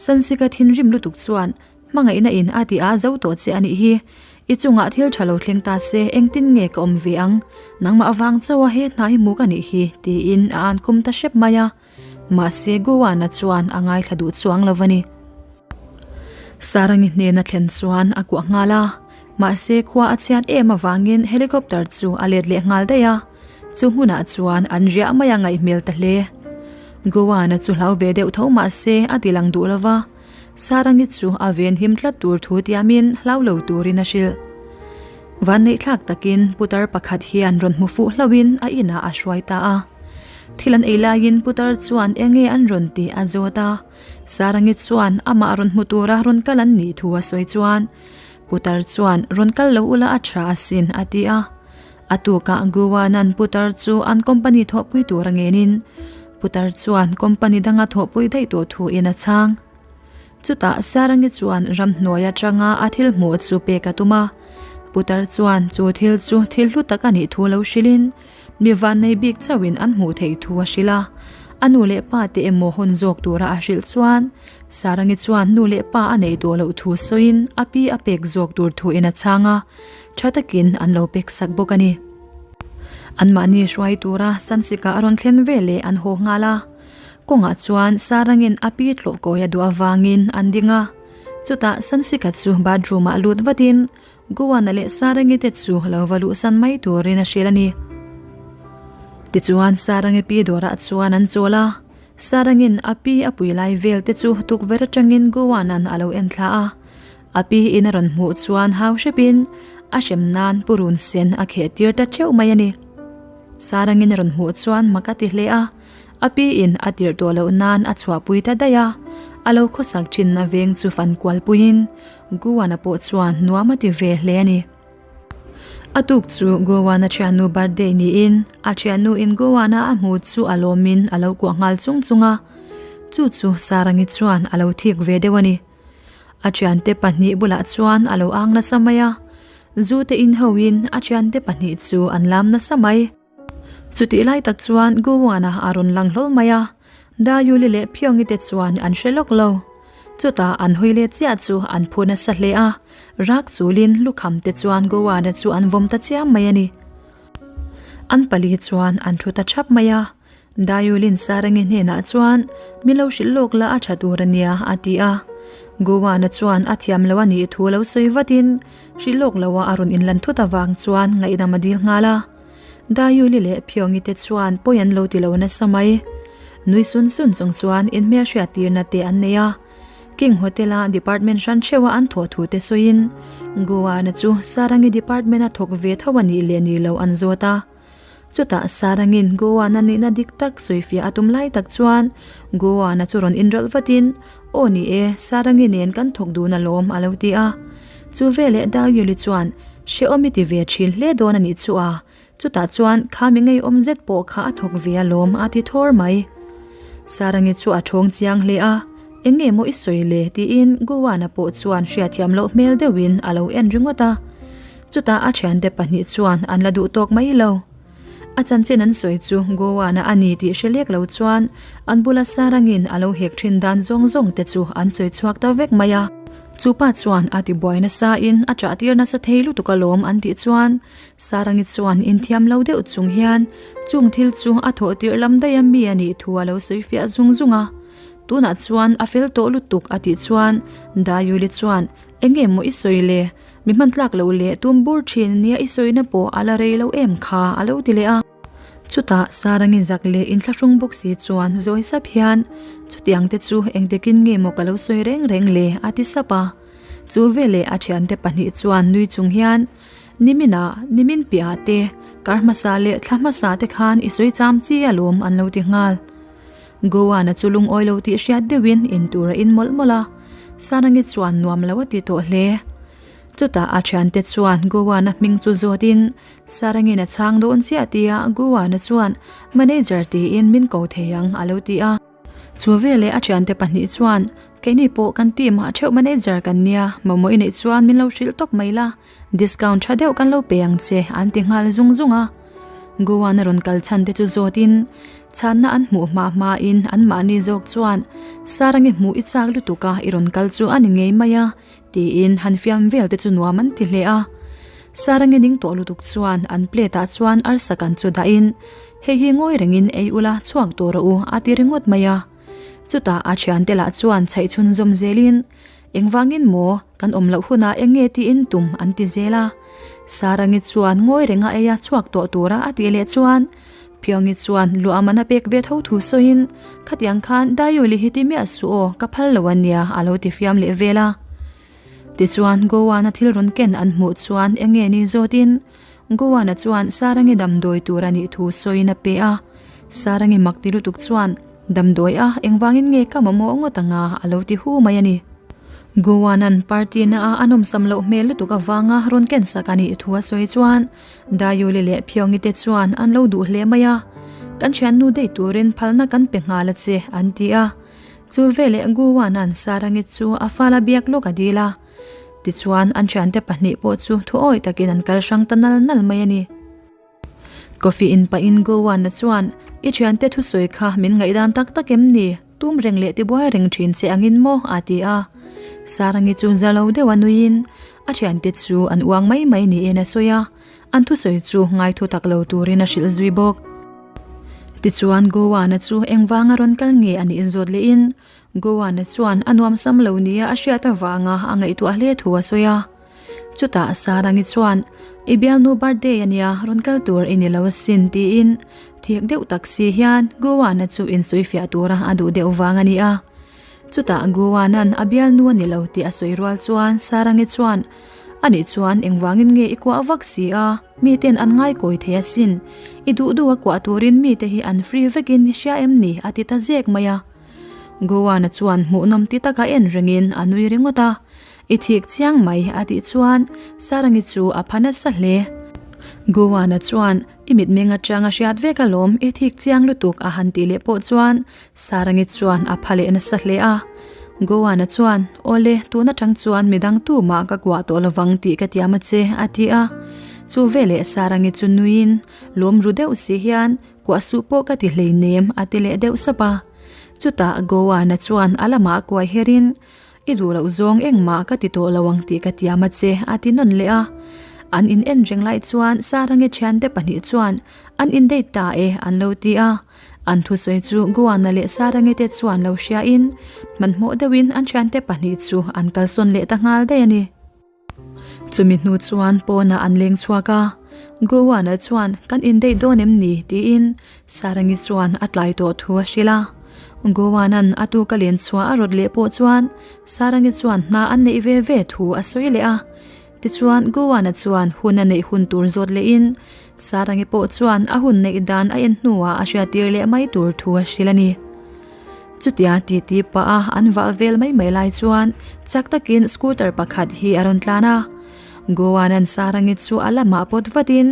Sansika thinrim lutuk chuan hmangaihna in a ti â zo tawh che a nih hi. I chungah thil tha lo thleng ta se engtin nge ka awm ve ang? Nangmah avang chauha he hna hi hmu ka nih hi, tiin a an kum ta hrep mai a. Mahse Goa-na chuan a ngaithla duh chuang lo a ni. Sarangi hnena thlen chuan a kuah nghal a, mahse khua a chhiat em avangin helicopter chu a let leh nghal daih a, chu hmunah chuan an riah mai a ngaih hmel ta hle. Goa-na chu hlau ve deuh tho mahse a ti lang duh lo va, Sarangi chu a ven him tlat tur thu tiamin hlau lo turin a hrilh. Vanneihthlak takin putar pakhat hian rawn hmu fuh hlauhin a inah a hruai ta a. Thil an ei laiin putar chuan eng nge an rawn tih a zawt a. Sarangi chuan amah rawn hmu tura rawn kal an nih thu a sawi chuan putar chuan rawn kal lo ula a tha asin a ti a. A tukah Guwanan putar chu an company thawhpui tura ngenin putar chuan company danga thawhpui daih tawh thuin a chhang. Chutah Sarangi chuan ramhnuai atanga a thil hmuh chu pek a tum a. Putar chuan chu thil chu thil hlu tak a nih thu lo hrilhin mi vannei bik chauhin an hmuh theih thu a hrilh a. A nu leh pa te emaw hawn zawk tura a hrilh chuan Sarangi chuan nu leh pa a neih tawh loh thu sawiin a pi a pek zawk tur thuin a chhang a, tha takin an lo pek sak bawk a ni. Anmahni hruai tura Sansika a rawn thlen veleh an haw nghal a. Kawngah chuan Sarangin a pi tlawh kawi a duh avangin an ding a, chutah Sansika chu bathroom ah lut vatin Gowana leh Sarangi te chu lo va luhsan mai turin a hrilh a ni. Tichuan Sarangi pi dawrah chuan an chawl a, Sarangin a pi a pui lai vel te chu tukverh atangin Gowanan a lo en thla a, a pi in a rawn hmuh chuan hau hrepin a hrem nan purun sen a kheh tir ta theuh mai a ni. Sarangin a rawn hmuh chuan mak a ti hle a, A pi in a tirh tawh loh nan a chhuahpui ta daih a, a lo khawsak thinna veng chu fan kualpuiin Gowan-a pawh chuan nuam a ti ve hle a ni. A tuk chu Gowan-a thiannu birthday niin a thiannu in Gowan-a a hmu chu a lawmin a lo kuah nghal chung chung a, chu chu Sarangi chuan a lo thik ve deuh a ni. A thiante pahnih bulah chuan a lo ang nasa mai a, zu te in hoin a thiante pahnih chu an lam nasa mai. Chutih lai tak chuan Gowana a rawn lang hlawl mai a, Dayuli leh Phiongi te chuan an hre lawk lo. Chutah an hawi leh chiah chu an phu nasa hle a, rak chulin lukham te chuan Gowana chu an vawm ta chiam mai a ni. An pali chuan an thu ta thap mai a, Dayulin Sarangi hnenah chuan min lo hrilh lawk la a tha tur a nia a ti a. Gowana chuan a thiam lo a nih thu lo sawi vatin hrilh lawk loa a rawn inlan thut avang chuan ngaihdam a dil nghal a. Dayuli leh Phiongi te chuan pawi an lo ti lo nasa mai. Nui sun sun chung chuan inhmel hriattirna te an nei a. King Hotel-a department hran theuha an thawh thu te sawiin Goa-na chu Sarangi department-a thawk ve tho a nih leh nih lo an zawt a. Chutah Sarangin Goa-na nihna dik tak sawifiah a tum lai tak chuan Goa-na chu rawn inrawlh vatin, Aw ni e, Sarangi nen kan thawk dun alawm a lo ti a. Chu veleh Dayuli chuan Hrehawm i ti ve thin hle dawn a nih chu a, chutah chuan kha mi ngeiawm zet pawh kha a thawk ve alawm a ti thawr mai. Sarangi chu a thawng chiang hle a, Eng nge maw i sawi le? tiin Gowana pawh chuan hriatthiam loh hmel deuhin a lo en ringawt a. Chutah a thiante pahnih chuan an la duh tawk mai lo. A chanchin an sawi chu Gowana a ni tih hre lek lo chuan an bula Sarangin a lo hek thin dan zawng zawng te chu an sawi chhuak ta vek mai a. Chu pa chuan a ti buai nasa in a chah tir nasa thei lutuk alawm an tih chuan Sarangi chuan inthiam lo deuh chung hian chung thil chu a thawh tirh lam daih a mi a nih thu a lo sawi fiah zung zung a. Tunah chuan a fel tawh lutuk a tih chuan Dayuli chuan Enge maw i sawi le? Mi hman tlak loh leh tum bur thin nia i sawina pawh a la rei lo em kha a lo ti leh a. Chutah Sarangi zak leh inthlahrung bawk si chuan zawi sap hian Chutiang te chu engtikin nge maw ka lo sawi reng reng le? a ti sap a. Chu veleh a thiante pahnih chuan nui chung hian Niminah, nimin piahah te, kar hmasa leh thla hmasa te khan i sawi cham chi alawm an lo ti nghal. Goa-na chu lungawi lo tih hriat deuhin in tur a in mawlh mawlh a, Sarangi chuan nuam lo a ti tawh hle. Chutah a thiante chuan Goa-na hming chu zawtin Sarangi'n a chhang dawn chiah tia Goa-na chuan Manager tiin min ko thei ang a lo ti a. Chu veleh a thiante pahnih chuan Keini pawh kan team ah theuh manager kan nia, mamawh i neih chuan min lo hrilh tawp mai la, Discount tha deuh kan lo pe ang che an ti nghal zung zung a. Goa-na rawn kal chhan te chu zawtin chhanna an hmuh hma hmain anmahni zawk chuan Sarangi hmuh i chak lutuk a i rawn kal chu a ni ngei mai a tiin han fiam vel te chu nuam an ti hle a. Sarangi ning tawh lutuk chuan an plate ah chuan arsa kan chu dahin hei hi ngawi rengin ei ula chhuak tawh rawh u a ti ringawt mai a. Chutah a thiante lah chuan chhaih chhunzawm zelin Engvangin maw kan awm loh hunah eng nge tiin tum an ti zel a. Sarangi chuan ngawi renga eia chhuak tawh tura a tih leh chuan Phiangi chuan luah man a pek ve tho thu sawiin khatiang khan Daiuli hi ti miah suh aw ka phal lo a nia a lo ti fiam leh vel a. Tichuan Goa-na thil rawn ken an hmuh chuan eng nge ni zawtin Goa-na chuan Sarangi damdawi tur a nih thu sawiin a pe a. Sarangi mak ti lutuk chuan Damdawi a, engvangin nge ka mamawh ngawt anga a lo ti hu mai a ni. Gowanan party na a a nawmsam loh hmel lutuk avanga rawn ken sak a nih thu a sawi chuan Dayuli leh Phiawngi te chuan an lo duh hle mai a, Kan thiannu daih turin phalna kan pe nghal a che an ti a. Chu veleh Gowanan Sarangi chu a fala biak lawk a dil a. Tichuan an thiante pahnih pawh chu thuawi takin an kal hrang ta nal nal mai a ni. Coffee in pahin Goa-na chuan, I thiante thusawi kha min ngaihdan tak tak em ni? Tum reng leh tibuai reng thin che angin maw? a ti a. Sarangi chu za lo deuh a nuiin a thiante chu an uang mai mai niin a sawi a, an thusawi chu ngaithu tak lo turin a hrilh zui bawk. Tichuan Goa-na chu engvanga rawn kal nge a nih zawt lehin Goa-na chuan a nuamsam lo nia a hriat avanga a ngaihtuah hle thu a sawi a. Chutah Sarangi chuan, I bialnu birthday a nia, rawn kal tur i ni lo asin tiin thiak deuh tak si hian Gowana chu insawifiah tura a duh deuh vang a ni a. Chutah Gowana'n a bialnu a ni lo tih a sawi rual chuan Sarangi chuan, Anih chuan engvangin nge i kuah vak si a, miten an ngaikawi thei asin, i duh duh a kuah turin mite hi an free vekin i hria em ni? a ti ta zek mai a. Gowana chuan hmuhnawm ti taka en rengin a nui ringawt a. I thik chiang mai a tih chuan Sarangi chu a pha nasa hle. Gowana chuan i mitmeng atanga hriat vek alawm i thik chiang lutuk a han tih leh pawh chuan Sarangi chuan a pha leh nasa hle a. Gowana chuan Awle tun atang chuan midang tumah ka kuah tawh lovang tih ka tiam a che a ti a. Chu veleh Sarangi chu nuiin lawm ru deuh si hian Kuah suh pawh ka ti hleinem a ti leh deuh sap a. Chutah Gowana chuan a lamah kuai herin I duh loh zawng engmah ka ti tawh lo ang tih ka tiam a che a ti nawn leh a. An in en reng lai chuan Sarangi thiante pahnih chuan an in date ta e an lo ti a. An thusawi chu Gowana leh Sarangi te chuan lo hriain hmanhmawh deuhin an thiante pahnih chu an kalsawn leh ta nghal daih a ni. Chumi hnu chuan pawnah an leng chhuak a, Gowana chuan kan indaih dawn em ni tiin Sarangi chuan a tlai tawh thu a hrilh a. Gowana'n a tuka len chhuah a rawt leh pawh chuan Sarangi chuan hna an neih ve ve thu a sawi leh a. Tichuan Gowana chuan hun a neih hun tur zawt lehin Sarangi pawh chuan a hun neih dan a en hnuah a hriattir leh mai tur thu a hrilh a ni. Chutia titi pah a an vah vel mai mai lai chuan chak takin scooter pakhat hi a rawn tlan a. Gowanan Sarangi chu a lamah pawt vatin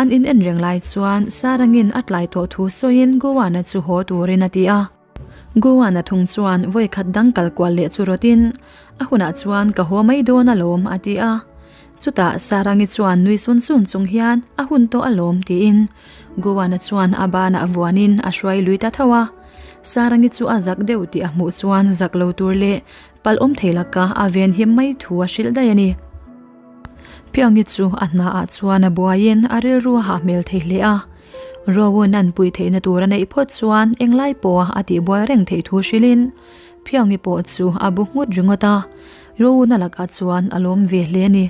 an in en reng lai chuan Sarangin a tlai tawh thu sawiin Gowana chu haw turin a ti a. Gowana thung chuan vawikhat dang kal kual leh chu rawtin a hunah chuan ka haw mai dawn alawm a ti a. Chutah Sarangi chuan nui sun sun chung hian a hun tawh alawm tiin Gowana chuan a banah vuanin a hruai lui ta tho a. Sarangi chu a zak deuh tih a hmuh chuan zak lo tur leh pal awm thei laka a ven him mai thu a hrilh daih a ni. Phiangi chu a hnaah chuan a buaiin a rilru a hah hmel thei hle a. Rowan an pui theihna tur a neih phawt chuan englai pawha a tihbuai reng theih thu hrilhin Phiangi pawh chu a bu nghut ringawt a, Rowan-a lakah chuan a lawm ve hle a ni.